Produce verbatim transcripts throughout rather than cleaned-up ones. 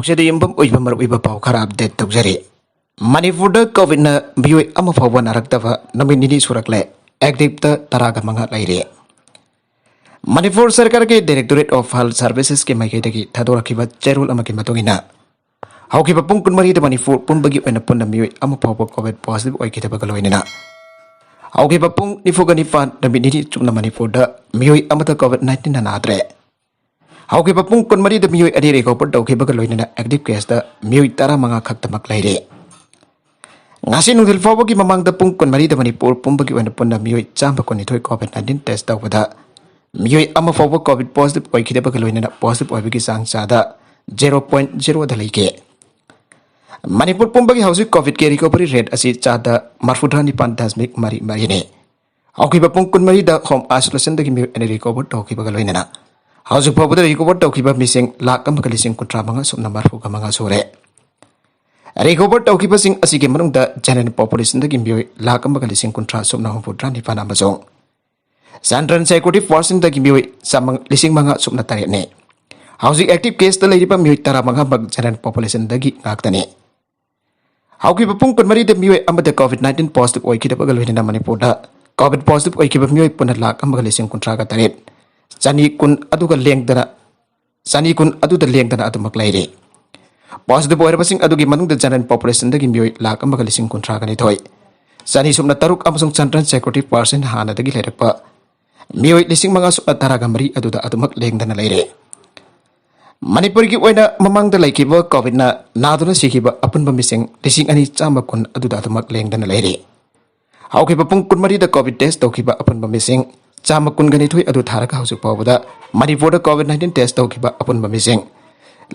ꯄꯨꯛꯆꯦꯜꯗ ꯌꯨꯝꯐꯝ ꯑꯣꯏꯕ ꯃꯔꯨꯑꯣꯏꯕ ꯄꯥꯎ ꯈꯔ ꯑꯞꯗꯦꯠ ꯇꯧꯖꯔꯤ꯫ ꯃꯅꯤꯄꯨꯔꯗ ꯀꯣꯚꯤꯗꯅ ꯃꯤꯑꯣꯏ ꯑꯃ ꯐꯥꯎꯕ ꯅꯥꯔꯛꯇꯕ ꯅꯨꯃꯤꯠ ꯅꯤꯅꯤ ꯁꯨꯔꯛꯂꯦ꯫ ꯑꯦꯛꯇꯤꯚꯇ ꯇꯔꯥꯒ ꯃꯉꯥ ꯂꯩꯔꯦ꯫ ꯃꯅꯤꯄꯨꯔ ꯁꯔꯀꯥꯔꯒꯤ Directorate of Health Servicesꯀꯤ ꯃꯥꯏꯀꯩꯗꯒꯤ ꯊꯥꯗꯣꯔꯛꯈꯤꯕ ꯆꯦꯔꯣꯜ ꯑꯃꯒꯤ ꯃꯇꯨꯡ ꯏꯟꯅ, ꯍꯧꯈꯤꯕ ꯄꯨꯡ ꯀꯨꯟꯃꯔꯤꯗ ꯃꯅꯤꯄꯨꯔ ꯄꯨꯝꯕꯒꯤ ꯑꯣꯏꯅ ꯄꯨꯟꯅ ꯃꯤꯑꯣꯏ ꯑꯃ ꯐꯥꯎꯕ ꯀꯣꯚꯤꯗ ꯄꯣꯖꯤꯇꯤꯚ ꯑꯣꯏꯈꯤꯗꯕꯒ ꯂꯣꯏꯅꯅ ꯍꯧꯈꯤꯕ ꯄꯨꯡ ꯅꯤꯐꯨꯒ ꯅꯤꯄꯥꯟ, ꯅꯨꯃꯤꯠ ꯅꯤꯅꯤ ꯆꯨꯞꯅ ꯃꯅꯤꯄꯨꯔꯗ ꯃꯤꯑꯣꯏ ꯑꯃꯠꯇ ꯀꯣꯚꯤꯗ ꯅꯥꯏꯟꯇꯤꯟꯅ ꯅꯥꯗ꯭ꯔꯦ꯫ ꯍꯧꯈꯤꯕ ꯄꯨꯡ ꯀꯨꯟꯃꯔꯤꯗ ꯃꯤꯑꯣꯏ ꯑꯅꯤ ꯔꯤꯀꯣꯚꯔ ꯇꯧꯈꯤꯕꯒ ꯂꯣꯏꯅꯅ ꯑꯦꯛꯇꯤꯚ ꯀꯦꯁꯇ ꯃꯤꯑꯣꯏ ꯇꯔꯥꯃꯉꯥ ꯈꯛꯇꯃꯛ ꯂꯩꯔꯤ꯫ ꯉꯁꯤ ꯅꯨꯡꯊꯤꯜ ꯐꯥꯎꯕꯒꯤ ꯃꯃꯥꯡꯗ ꯄꯨꯡ ꯀꯨꯟꯃꯔꯤꯗ ꯃꯅꯤꯄꯨꯔ ꯄꯨꯝꯕꯒꯤ ꯑꯣꯏꯅ ꯄꯨꯟꯅ ꯃꯤꯑꯣꯏ ꯆꯥꯝꯃ ꯀꯨꯟꯅꯤꯊꯣꯏ ꯀꯣꯚꯤꯗ ꯅꯥꯏꯟꯇꯤꯟ ꯇꯦꯁ ꯇꯧꯕꯗ ꯃꯤꯑꯣꯏ ꯑꯃ ꯐꯥꯎꯕ ꯀꯣꯚꯤꯗ ꯄꯣꯖꯤꯇꯤꯚ ꯑꯣꯏꯈꯤꯗꯕꯒ ꯂꯣꯏꯅꯅ ꯄꯣꯖꯤꯇꯤꯚ ꯑꯣꯏꯕꯒꯤ ꯆꯥꯡ ꯆꯥꯗ ꯖꯦꯔꯣ ꯄꯣꯏꯟꯠ ꯖꯦꯔꯣꯗ ꯂꯩꯒꯦ꯫ ꯃꯅꯤꯄꯨꯔ ꯄꯨꯝꯕꯒꯤ ꯍꯧꯖꯤꯛ ꯀꯣꯚꯤꯗꯀꯤ ꯔꯤꯀꯣꯚꯔꯤ ꯔꯦꯠ ꯑꯁꯤ ꯆꯥꯗ ꯃꯔꯐꯨꯇꯔꯥ ꯅꯤꯄꯥꯟ ꯗꯁꯃꯤꯛ ꯃꯔꯤ ꯃꯔꯤꯅꯤ꯫ ꯍꯧꯈꯤꯕ ꯄꯨꯡ ꯀꯨꯟꯃꯔꯤꯗ ꯍꯣꯝ ꯑꯥꯏꯁꯣꯂꯦꯁꯟꯗꯒꯤ ꯃꯤꯑꯣꯏ ꯑꯅꯤ ꯔꯤꯀꯣꯚꯔ ꯇꯧꯈꯤꯕꯒ ꯂꯣꯏꯅꯅ ꯍꯧꯖꯤꯛ ꯐꯥꯎꯕꯗ ꯔꯤꯀꯣꯚꯔ ꯇꯧꯈꯤꯕ ꯃꯤꯁꯤꯡ ꯂꯥꯈ ꯑꯃꯒ ꯂꯤꯁꯤꯡ ꯀꯨꯟꯊ꯭ꯔꯥ ꯃꯉꯥ ꯁꯨꯞꯅ ꯃꯔꯐꯨꯒ ꯃꯉꯥ ꯁꯨꯔꯦ꯫ ꯔꯤꯀꯣꯚꯔ ꯇꯧꯈꯤꯕꯁꯤꯡ ꯑꯁꯤꯒꯤ ꯃꯅꯨꯡꯗ ꯖꯦꯅꯔꯦꯜ ꯄꯣꯄꯨꯂꯦꯁꯟꯗꯒꯤ ꯃꯤꯑꯣꯏ ꯂꯥꯈ ꯑꯃꯒ ꯂꯤꯁꯤꯡ ꯀꯨꯟꯊ꯭ꯔꯥ ꯁꯨꯞꯅ ꯍꯨꯝꯐꯨꯇꯔꯥ ꯅꯤꯄꯥꯟ ꯑꯃꯁꯨꯡ ꯁꯟ ꯇ꯭ꯔꯥꯟꯁꯦꯀ꯭ꯌꯨꯇꯤꯚ ꯄꯥꯔꯁꯟꯗꯒꯤ ꯃꯤꯑꯣꯏ ꯆꯥꯃ-, ꯂꯤꯁꯤꯡ ꯃꯉꯥ ꯁꯨꯞꯅ ꯇꯔꯦꯠꯅꯤ꯫ ꯍꯧꯖꯤꯛ ꯑꯦꯛꯇꯤꯚ ꯀꯦꯁꯇ ꯂꯩꯔꯤꯕ ꯃꯤꯑꯣꯏ ꯇꯔꯥꯃꯉꯥꯃꯛ ꯖꯦꯅꯔꯦꯜ ꯄꯣꯄꯨꯂꯦꯁꯟꯗꯒꯤ ꯉꯥꯛꯇꯅꯤ꯫ ꯍꯧꯈꯤꯕ ꯄꯨꯡ ꯀꯨꯟꯃꯔꯤꯗ ꯃꯤꯑꯣꯏ ꯑꯃꯗ ꯀꯣꯚꯤꯗ ꯅꯥꯏꯟꯇꯤꯟ ꯄꯣꯖꯤꯇꯤꯚ ꯑꯣꯏꯈꯤꯗꯕꯒ ꯂꯣꯏꯅꯅ ꯃꯅꯤꯄꯨꯔꯗ ꯀꯣꯚꯤꯗ ꯄꯣꯖꯤꯇꯤꯚ ꯑꯣꯏꯈꯤꯕ ꯃꯤꯑꯣꯏ ꯄꯨꯟꯅ ꯂꯥꯈ ꯑꯃꯒ ꯂꯤꯁꯤꯡ ꯀꯨꯟꯊ꯭ꯔꯥꯒ ꯇꯔꯦꯠ, ꯆꯅꯤ ꯀꯨꯟ ꯑꯗꯨꯒ ꯂꯦꯡꯗꯅ, ꯆꯅꯤ ꯀꯨꯟ ꯑꯗꯨꯗ ꯂꯦꯡꯗꯅ ꯑꯗꯨꯃꯛ ꯂꯩꯔꯤ꯫ ꯄꯣꯖꯤꯇꯤꯚ ꯑꯣꯏꯔꯕꯁꯤꯡ ꯑꯗꯨꯒꯤ ꯃꯅꯨꯡꯗ ꯖꯦꯅꯔꯦꯜ ꯄꯣꯄꯨꯂꯦꯁꯟꯗꯒꯤ ꯃꯤꯑꯣꯏ ꯂꯥꯈ ꯑꯃꯒ ꯂꯤꯁꯤꯡ ꯀꯨꯟꯊ꯭ꯔꯥꯒ ꯅꯤꯊꯣꯏ, ꯆꯅꯤ ꯁꯨꯞꯅ ꯇꯔꯨꯛ ꯑꯃꯁꯨꯡ ꯁꯟ ꯇ꯭ꯔꯥꯟꯁꯦꯀ꯭ꯌꯨꯇꯤꯚ ꯄꯥꯔꯁꯟ ꯍꯥꯟꯅꯗꯒꯤ ꯂꯩꯔꯛꯄ ꯃꯤꯑꯣꯏ ꯂꯤꯁꯤꯡ ꯃꯉꯥ ꯁꯨꯞꯅ ꯇꯔꯥꯒ ꯃꯔꯤ ꯑꯗꯨꯗ ꯑꯗꯨꯃꯛ ꯂꯦꯡꯗꯅ ꯂꯩꯔꯦ꯫ ꯃꯅꯤꯄꯨꯔꯒꯤ ꯑꯣꯏꯅ ꯃꯃꯥꯡꯗ ꯂꯩꯈꯤꯕ ꯀꯣꯚꯤꯗꯅ ꯅꯥꯗꯨꯅ ꯁꯤꯈꯤꯕ ꯑꯄꯨꯟꯕ ꯃꯤꯁꯤꯡ ꯂꯤꯁꯤꯡ ꯑꯅꯤ ꯆꯥꯝꯃ ꯀꯨꯟ ꯑꯗꯨꯗ ꯑꯗꯨꯃꯛ ꯂꯦꯡꯗꯅ ꯂꯩꯔꯤ꯫ ꯍꯧꯈꯤꯕ ꯄꯨꯡ ꯀꯨꯟꯃꯔꯤꯗ ꯀꯣꯚꯤꯗ ꯇꯦꯁ ꯇꯧꯈꯤꯕ ꯑꯄꯨꯟꯕ ꯃꯤꯁꯤꯡ ꯆꯥꯝꯃ ꯀꯨꯟꯒ ꯅꯤꯊꯣꯏ ꯑꯗꯨ ꯊꯥꯔꯒ ꯍꯧꯖꯤꯛ ꯐꯥꯎꯕꯗ ꯃꯅꯤꯄꯨꯔꯗ ꯀꯣꯚꯤꯗ ꯅꯥꯏꯟꯇꯤꯟ ꯇꯦꯁ ꯇꯧꯈꯤꯕ ꯑꯄꯨꯟꯕ ꯃꯤꯁꯤꯡ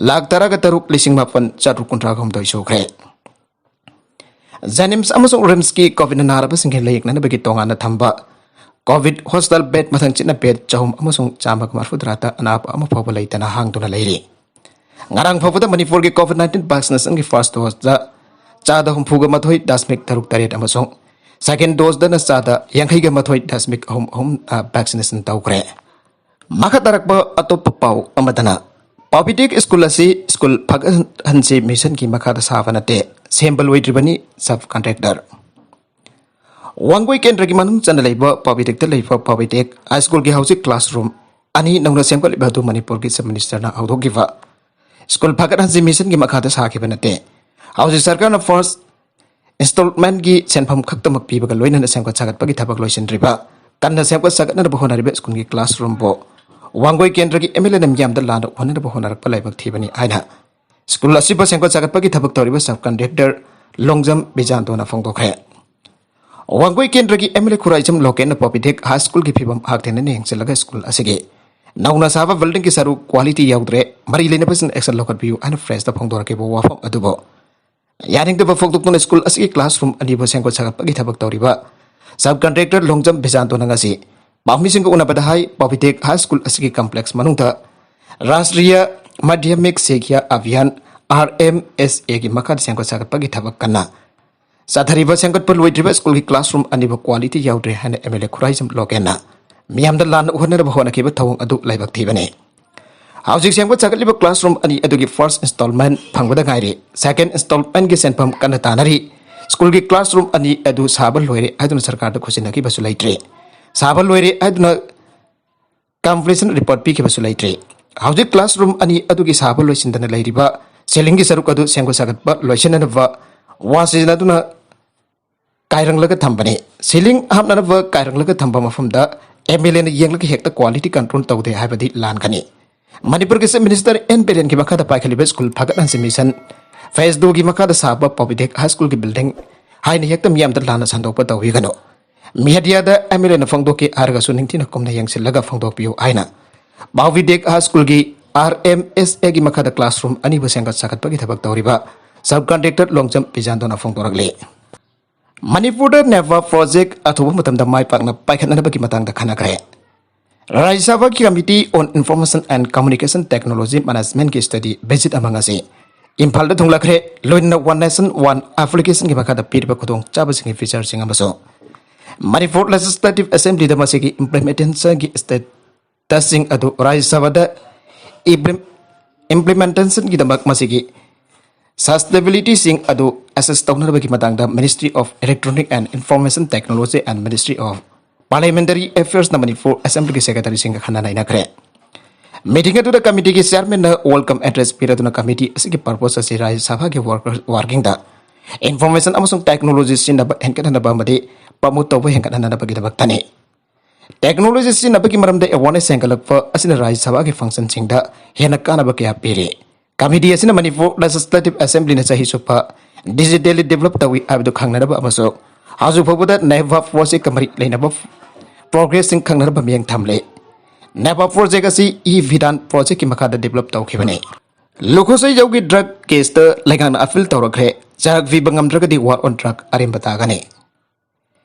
ꯂꯥꯈ ꯇꯔꯥꯒ ꯇꯔꯨꯛ ꯂꯤꯁꯤꯡ ꯃꯥꯄꯟ ꯆꯥꯇ꯭ꯔꯨꯛ ꯀꯨꯟꯊ꯭ꯔꯥꯒ ꯍꯨꯝꯗꯣꯏ ꯁꯨꯈ꯭ꯔꯦ꯫ ꯖꯦꯅꯤꯝꯁ ꯑꯃꯁꯨꯡ ꯔꯤꯝꯁꯀꯤ ꯀꯣꯚꯤꯗ ꯅꯥꯔꯕꯁꯤꯡꯒꯤ ꯂꯥꯌꯦꯡꯅꯅꯕꯒꯤ ꯇꯣꯉꯥꯟꯅ ꯊꯝꯕ ꯀꯣꯚꯤꯗ ꯍꯣꯁꯄꯤꯇꯥꯜ ꯕꯦꯗ ꯃꯊꯪ ꯆꯠꯅ ꯕꯦꯗ ꯆꯍꯨꯝ ꯑꯃꯁꯨꯡ ꯆꯥꯝꯃꯒ ꯃꯔꯐꯨꯇꯔꯥꯗ ꯑꯅꯥꯕ ꯑꯃ ꯐꯥꯎꯕ ꯂꯩꯇꯅ ꯍꯥꯡꯗꯨꯅ ꯂꯩꯔꯤ꯫ ꯉꯔꯥꯡ ꯐꯥꯎꯕꯗ ꯃꯅꯤꯄꯨꯔꯒꯤ ꯀꯣꯚꯤꯗ ꯅꯥꯏꯟꯇꯤꯟ ꯚꯦꯛꯁꯤꯅꯦꯁꯟꯒꯤ ꯐꯥꯔꯁ ꯗꯣꯁꯇ ꯆꯥꯗ ꯍꯨꯝꯐꯨꯒ ꯃꯥꯊꯣꯏ ꯗꯁꯃꯤꯛ ꯇꯔꯨꯛ ꯇꯔꯦꯠ ꯑꯃꯁꯨꯡ ꯁꯦꯀꯦꯟ ꯗꯣꯁꯇꯅ ꯆꯥꯗ ꯌꯥꯡꯈꯩꯒ ꯃꯥꯊꯣꯏ ꯗꯁꯃꯤꯛ ꯑꯍꯨꯝ ꯑꯍꯨꯝ ꯚꯦꯛꯁꯤꯅꯦꯁꯟ ꯇꯧꯈ꯭ꯔꯦ꯫ ꯃꯈꯥ ꯇꯥꯔꯛꯄ ꯑꯇꯣꯞꯄ ꯄꯥꯎ ꯑꯃꯗꯅ, ꯄꯥꯕꯤꯇꯦꯛ ꯁ꯭ꯀꯨꯜ ꯑꯁꯤ ꯁ꯭ꯀꯨꯜ ꯐꯒꯠꯍꯟꯁꯤ ꯃꯤꯁꯟꯒꯤ ꯃꯈꯥꯗ ꯁꯥꯕ ꯅꯠꯇꯦ, ꯁꯦꯝꯕ ꯂꯣꯏꯗ꯭ꯔꯤꯕꯅꯤ, ꯁꯕ ꯀꯟꯇ꯭ꯔꯦꯛꯇꯔ꯫ ꯋꯥꯡꯒꯣꯏ ꯀꯦꯟꯗ꯭ꯔꯒꯤ ꯃꯅꯨꯡ ꯆꯟꯅ ꯂꯩꯕ ꯄꯥꯕꯤꯇꯦꯛꯇ ꯂꯩꯕ ꯄꯥꯕꯤꯇꯦꯛ ꯍꯥꯏ ꯁ꯭ꯀꯨꯜꯒꯤ ꯍꯧꯖꯤꯛ ꯀ꯭ꯂꯥꯁꯔꯨꯝ ꯑꯅꯤ ꯅꯧꯅ ꯁꯦꯝꯒꯠꯂꯤꯕ ꯑꯗꯨ ꯃꯅꯤꯄꯨꯔꯒꯤ ꯆꯤꯐ ꯃꯤꯅꯤꯁꯇꯔꯅ ꯍꯧꯗꯣꯛꯈꯤꯕ ꯁ꯭ꯀꯨꯜ ꯐꯒꯠꯍꯟꯁꯤ ꯃꯤꯁꯟꯒꯤ ꯃꯈꯥꯗ ꯁꯥꯈꯤꯕ ꯅꯠꯇꯦ꯫ ꯍꯧꯖꯤꯛ ꯁꯔꯀꯥꯔꯅ ꯐꯥꯔꯁ ꯏꯟꯁꯇꯣꯜꯃꯦꯟꯒꯤ ꯁꯦꯟꯐꯝ ꯈꯛꯇꯃꯛ ꯄꯤꯕꯒ ꯂꯣꯏꯅꯅ ꯁꯦꯝꯒꯠ ꯁꯥꯒꯠꯄꯒꯤ ꯊꯕꯛ ꯂꯣꯏꯁꯤꯟꯗ꯭ꯔꯤꯕ, ꯀꯟꯅ ꯁꯦꯝꯒꯠ ꯁꯥꯒꯠꯅꯅꯕ ꯍꯣꯠꯅꯔꯤꯕ ꯁ꯭ꯀꯨꯜꯒꯤ ꯀ꯭ꯂꯥꯁꯔꯨꯝꯕꯨ ꯋꯥꯡꯒꯣꯏ ꯀꯦꯟꯗ꯭ꯔꯒꯤ ꯑꯦꯝ ꯑꯦꯜ ꯑꯦꯅ ꯃꯤꯌꯥꯝꯗ ꯂꯥꯟꯅ ꯎꯍꯟꯅꯕ ꯍꯣꯠꯅꯔꯛꯄ ꯂꯥꯏꯕꯛ ꯊꯤꯕꯅꯤ ꯍꯥꯏꯅ ꯁ꯭ꯀꯨꯜ ꯑꯁꯤꯕꯨ ꯁꯦꯝꯒꯠ ꯁꯥꯒꯠꯄꯒꯤ ꯊꯕꯛ ꯇꯧꯔꯤꯕ ꯁꯕ ꯀꯟꯇ꯭ꯔꯦꯛꯇꯔ ꯂꯣꯡꯖꯝ ꯕꯤꯖꯥꯟꯗꯣꯅ ꯐꯣꯡꯗꯣꯛꯈ꯭ꯔꯦ꯫ ꯋꯥꯡꯒꯣꯏ ꯀꯦꯟꯗ꯭ꯔꯒꯤ ꯑꯦꯝ ꯑꯦꯜ ꯑꯦ ꯈꯨꯔꯥꯏꯖꯝ ꯂꯣꯀꯦꯟꯅ ꯄꯥꯕꯤꯇꯦꯛ ꯍꯥꯏ ꯁ꯭ꯀꯨꯜꯒꯤ ꯐꯤꯕꯝ ꯍꯛꯊꯦꯡꯅꯅ ꯌꯦꯡꯁꯤꯜꯂꯒ ꯁ꯭ꯀꯨꯜ ꯑꯁꯤꯒꯤ ꯅꯧꯅ ꯁꯥꯕ ꯕꯤꯜꯗꯤꯡꯒꯤ ꯁꯔꯨꯛ ꯀ꯭ꯋꯥꯂꯤꯇꯤ ꯌꯥꯎꯗ꯭ꯔꯦ, ꯃꯔꯤ ꯂꯩꯅꯕꯁꯤꯡꯅ ꯑꯦꯛꯁꯟ ꯂꯧꯈꯠꯄꯤꯌꯨ ꯍꯥꯏꯅ ꯄ꯭ꯔꯦꯁꯇ ꯐꯣꯡꯗꯣꯔꯛꯈꯤꯕ ꯋꯥꯐꯝ ꯑꯗꯨꯕꯨ ꯌꯥꯅꯤꯡꯗꯕ ꯐꯣꯡꯗꯣꯛꯇꯨꯅ ꯁ꯭ꯀꯨꯜ ꯑꯁꯤꯒꯤ ꯀ꯭ꯂꯥꯁꯔꯨꯝ ꯑꯅꯤꯕꯨ ꯁꯦꯝꯒꯠ ꯁꯥꯒꯠꯄꯒꯤ ꯊꯕꯛ ꯇꯧꯔꯤꯕ ꯁꯕ ꯀꯟꯇ꯭ꯔꯦꯛꯇꯔ ꯂꯣꯡꯖꯝ ꯕꯤꯖꯥꯟꯗꯣꯅ ꯉꯁꯤ ꯄꯥꯎꯃꯤꯁꯤꯡꯒ ꯎꯅꯕꯗ ꯍꯥꯏ, ꯄꯥꯕꯤꯇꯦꯛ ꯍꯥꯏ ꯁ꯭ꯀꯨꯜ ꯑꯁꯤꯒꯤ ꯀꯝꯄ꯭ꯂꯦꯛꯁ ꯃꯅꯨꯡꯗ ꯔꯥꯁꯇ꯭ꯔꯤꯌ ꯃꯥꯙ꯭ꯌꯃꯤꯛ ꯁꯤꯛꯈ꯭ꯌꯥ ꯑꯚꯤꯌꯥꯟ, ꯑꯥꯔ ꯑꯦꯝ ꯑꯦꯁ ꯑꯦꯒꯤ ꯃꯈꯥꯗ ꯁꯦꯝꯒꯠ ꯁꯥꯒꯠꯄꯒꯤ ꯊꯕꯛ ꯀꯟꯅ ꯆꯠꯊꯔꯤꯕ ꯁꯦꯝꯒꯠꯄ ꯂꯣꯏꯗ꯭ꯔꯤꯕ ꯁ꯭ꯀꯨꯜꯒꯤ ꯀ꯭ꯂꯥꯁꯔꯨꯝ ꯑꯅꯤꯕꯨ ꯀ꯭ꯋꯥꯂꯤꯇꯤ ꯌꯥꯎꯗ꯭ꯔꯦ ꯍꯥꯏꯅ ꯑꯦꯝ ꯑꯦꯜ ꯑꯦ ꯈꯨꯔꯥꯏꯖꯝ ꯂꯣꯀꯦꯟꯅ ꯃꯤꯌꯥꯝꯗ ꯂꯥꯟꯅ ꯎꯍꯟꯅꯅꯕ ꯍꯣꯠꯅꯈꯤꯕ ꯊꯧꯑꯣꯡ ꯑꯗꯨ ꯂꯥꯏꯕꯛ ꯊꯤꯕꯅꯤ꯫ ꯍꯧꯖꯤꯛ ꯁꯦꯝꯒꯠ ꯁꯥꯒꯠꯂꯤꯕ ꯀ꯭ꯂꯥꯁꯔꯨꯝ ꯑꯅꯤ ꯑꯗꯨꯒꯤ ꯐꯥꯔꯁ ꯏꯟꯁꯇꯣꯜꯃꯦꯟ ꯐꯪꯕꯗ ꯉꯥꯏꯔꯤ꯫ ꯁꯦꯀꯦꯟ ꯏꯟꯁꯇꯣꯜꯃꯦꯟꯒꯤ ꯁꯦꯟꯐꯝ ꯀꯟꯅ ꯇꯥꯟꯅꯔꯤ꯫ ꯁ꯭ꯀꯨꯜꯒꯤ ꯀ꯭ꯂꯥꯁꯔꯨꯝ ꯑꯅꯤ ꯑꯗꯨ ꯁꯥꯕ ꯂꯣꯏꯔꯦ ꯍꯥꯏꯗꯨꯅ ꯁꯔꯀꯥꯔꯗ ꯈꯨꯠꯁꯤꯟꯅꯈꯤꯕꯁꯨ ꯂꯩꯇ꯭ꯔꯤ꯫ ꯁꯥꯕ ꯂꯣꯏꯔꯦ ꯍꯥꯏꯗꯨꯅ ꯀꯝꯄ꯭ꯂꯤꯁꯟ ꯔꯤꯄꯣꯔꯠ ꯄꯤꯈꯤꯕꯁꯨ ꯂꯩꯇ꯭ꯔꯤ꯫ ꯍꯧꯖꯤꯛ ꯀ꯭ꯂꯥꯁꯔꯨꯝ ꯑꯅꯤ ꯑꯗꯨꯒꯤ ꯁꯥꯕ ꯂꯣꯏꯁꯤꯟꯗꯅ ꯂꯩꯔꯤꯕ ꯁꯤꯂꯤꯡꯒꯤ ꯁꯔꯨꯛ ꯑꯗꯨ ꯁꯦꯝꯒꯠ ꯁꯥꯒꯠꯄ ꯂꯣꯏꯁꯤꯟꯅꯅꯕ ꯋꯥ ꯁꯤꯖꯤꯟꯅꯗꯨꯅ ꯀꯥꯏꯔꯪꯂꯒ ꯊꯝꯕꯅꯤ꯫ ꯁꯤꯂꯤꯡ ꯍꯥꯞꯅꯅꯕ ꯀꯥꯏꯔꯪꯂꯒ ꯊꯝꯕ ꯃꯐꯝꯗ ꯑꯦꯝ ꯑꯦꯜ ꯑꯦꯅ ꯌꯦꯡꯂꯒ ꯍꯦꯛꯇ ꯀ꯭ꯋꯥꯂꯤꯇꯤ ꯀꯟꯇ꯭ꯔꯣꯜ ꯇꯧꯗꯦ ꯍꯥꯏꯕꯗꯤ ꯂꯥꯟꯒꯅꯤ꯫ ꯃꯅꯤꯄꯨꯔꯒꯤ ꯆꯤꯐ ꯃꯤꯅꯤꯁꯇꯔ ꯑꯦꯟ ꯕꯤꯔꯦꯟꯒꯤ ꯃꯈꯥꯗ ꯄꯥꯏꯈꯠꯂꯤꯕ ꯁ꯭ꯀꯨꯜ ꯐꯒꯠꯍꯟꯁꯤ ꯃꯤꯁꯟ ꯐꯦꯁ ꯇꯨꯒꯤ ꯃꯈꯥꯗ ꯁꯥꯕ ꯄꯥꯕꯤꯇꯦꯛ ꯍꯥꯏ ꯁ꯭ꯀꯨꯜꯒꯤ ꯕꯤꯜꯗꯤꯡ ꯍꯥꯏꯅ ꯍꯦꯛꯇ ꯃꯤꯌꯥꯝꯗ ꯂꯥꯟꯅ ꯁꯟꯗꯣꯛꯄ ꯇꯧꯕꯤꯒꯅꯨ꯫ ꯃꯤꯗꯤꯌꯥꯗ ꯑꯦꯝ ꯑꯦꯜ ꯑꯦꯅ ꯐꯣꯡꯗꯣꯛꯀꯦ ꯍꯥꯏꯔꯒꯁꯨ ꯅꯤꯡꯊꯤꯅ ꯀꯨꯞꯅ ꯌꯦꯡꯁꯤꯜꯂꯒ ꯐꯣꯡꯗꯣꯛꯄꯤꯌꯨ ꯍꯥꯏꯅ ꯄꯥꯕꯤꯇꯦꯛ ꯍꯥꯏ ꯁ꯭ꯀꯨꯜꯒꯤ ꯑꯥꯔ ꯑꯦꯝ ꯑꯦꯁ ꯑꯦꯒꯤ ꯃꯈꯥꯗ ꯀ꯭ꯂꯥꯁꯔꯨꯝ ꯑꯅꯤꯕꯨ ꯁꯦꯝꯒꯠ ꯁꯥꯒꯠꯄꯒꯤ ꯊꯕꯛ ꯇꯧꯔꯤꯕ ꯁꯕ ꯀꯟꯇ꯭ꯔꯦꯛꯇꯔ ꯂꯣꯡꯖꯝ ꯕꯤꯖꯥꯟꯗꯣꯅ ꯐꯣꯡꯗꯣꯔꯛꯂꯤ꯫ ꯃꯅꯤꯄꯨꯔꯗ ꯅꯦꯚꯥ ꯄ꯭ꯔꯣꯖꯦꯛ ꯑꯊꯨꯕ ꯃꯇꯝꯗ ꯃꯥꯏ ꯄꯥꯛꯅ ꯄꯥꯏꯈꯠꯅꯅꯕꯒꯤ ꯃꯇꯥꯡꯗ ꯈꯟꯅꯈ꯭ꯔꯦ꯫ ꯔꯥꯖ꯭ꯌ ꯁꯚꯥꯒꯤ Committee on Information and Communication Technology Managementꯀꯤ ꯁ꯭ꯇꯗꯤ ꯚꯤꯖꯤꯠ ꯑꯃ ꯉꯁꯤ ꯏꯝꯐꯥꯜꯗ ꯊꯨꯡꯂꯈ꯭ꯔꯦ꯫ ꯂꯣꯏꯅꯅ ꯋꯥꯟ ꯅꯦꯁꯟ ꯋꯥꯟ ꯑꯦꯄ꯭ꯂꯤꯀꯦꯁꯟꯒꯤ ꯃꯈꯥꯗ ꯄꯤꯔꯤꯕ ꯈꯨꯗꯣꯡꯆꯥꯕꯁꯤꯡꯒꯤ ꯐꯤꯆꯔꯁꯤꯡ ꯑꯃꯁꯨꯡ ꯃꯅꯤꯄꯨꯔ ꯂꯦꯖꯤꯁꯂꯦꯇꯤꯚ ꯑꯦꯁꯦꯝꯕ꯭ꯂꯤꯗ ꯃꯁꯤꯒꯤ ꯏꯝꯄ꯭ꯂꯤꯃꯦꯟꯇꯦꯁꯟꯒꯤ ꯁ꯭ꯇꯦꯇꯁꯁꯤꯡ ꯑꯗꯨ ꯔꯥꯖ꯭ꯌ ꯁꯚꯥꯗ ꯏꯝꯄ꯭ꯂꯤꯝ- implementationꯒꯤꯗꯃꯛ ꯃꯁꯤꯒꯤ suitabilityꯁꯤꯡ ꯑꯗꯨ assess ꯇꯧꯅꯅꯕꯒꯤ ꯃꯇꯥꯡꯗ Ministry of Electronic and Information Technology and Ministry of Parliamentary Affairsꯅ Manipur Assemblyꯒꯤ Secretaryꯁꯤꯡꯒ ꯈꯟꯅ ꯅꯩꯅꯈ꯭ꯔꯦ꯫ Meeting ꯑꯗꯨꯗ committeeꯒꯤ chairmanꯅ welcome address ꯄꯤꯔꯗꯨꯅ committee ꯑꯁꯤꯒꯤ purpose ꯑꯁꯤ ꯔꯥꯖ꯭ꯌ ꯁꯚꯥꯒꯤ worker workingꯗ information ꯑꯃꯁꯨꯡ technology ꯁꯤꯖꯤꯟꯅꯕ ꯍꯦꯟꯒꯠꯍꯟꯅꯕ ꯑꯃꯗꯤ promote ꯇꯧꯕ ꯍꯦꯟꯒꯠꯍꯟꯅꯕꯒꯤꯗꯃꯛꯇꯅꯤ꯫ Technology ꯁꯤꯖꯤꯟꯅꯕꯒꯤ ꯃꯔꯝꯗ awareness ꯍꯦꯟꯒꯠꯂꯛꯄ ꯑꯁꯤꯅ ꯔꯥꯖ꯭ꯌ ꯁꯚꯥꯒꯤ functionꯁꯤꯡꯗ ꯍꯦꯟꯅ ꯀꯥꯟꯅꯕ ꯀꯌꯥ ꯄꯤꯔꯤ꯫ Committee ꯑꯁꯤꯅ ꯃꯅꯤꯄꯨꯔ Legislative Assemblyꯅ ꯆꯍꯤ ꯆꯨꯞꯄ digitally develop ꯇꯧꯏ ꯍꯥꯏꯕꯗꯨ ꯈꯪꯅꯅꯕ ꯑꯃꯁꯨꯡ ꯍꯧꯖꯤꯛ ꯐꯥꯎꯕꯗ NEFA projectꯀ ꯃꯔꯤ ꯂꯩꯅꯕ progressꯁꯤꯡ ꯈꯪꯅꯅꯕ ꯃꯤꯠꯌꯦꯡ ꯊꯝꯂꯤ꯫ NEFA project ꯑꯁꯤ e-Vidhan projectꯀꯤ ꯃꯈꯥꯗ develop ꯇꯧꯈꯤꯕꯅꯤ꯫ ꯂꯨꯈꯣꯁꯩꯖꯧꯒꯤ drug caseꯇ ꯂꯩꯉꯥꯛꯅ appeal ꯇꯧꯔꯛꯈ꯭ꯔꯦ꯫ ꯆꯔꯛ ꯄꯤꯕ ꯉꯝꯗ꯭ꯔꯒꯗꯤ war on drug ꯑꯔꯦꯝꯕ ꯇꯥꯒꯅꯤ꯫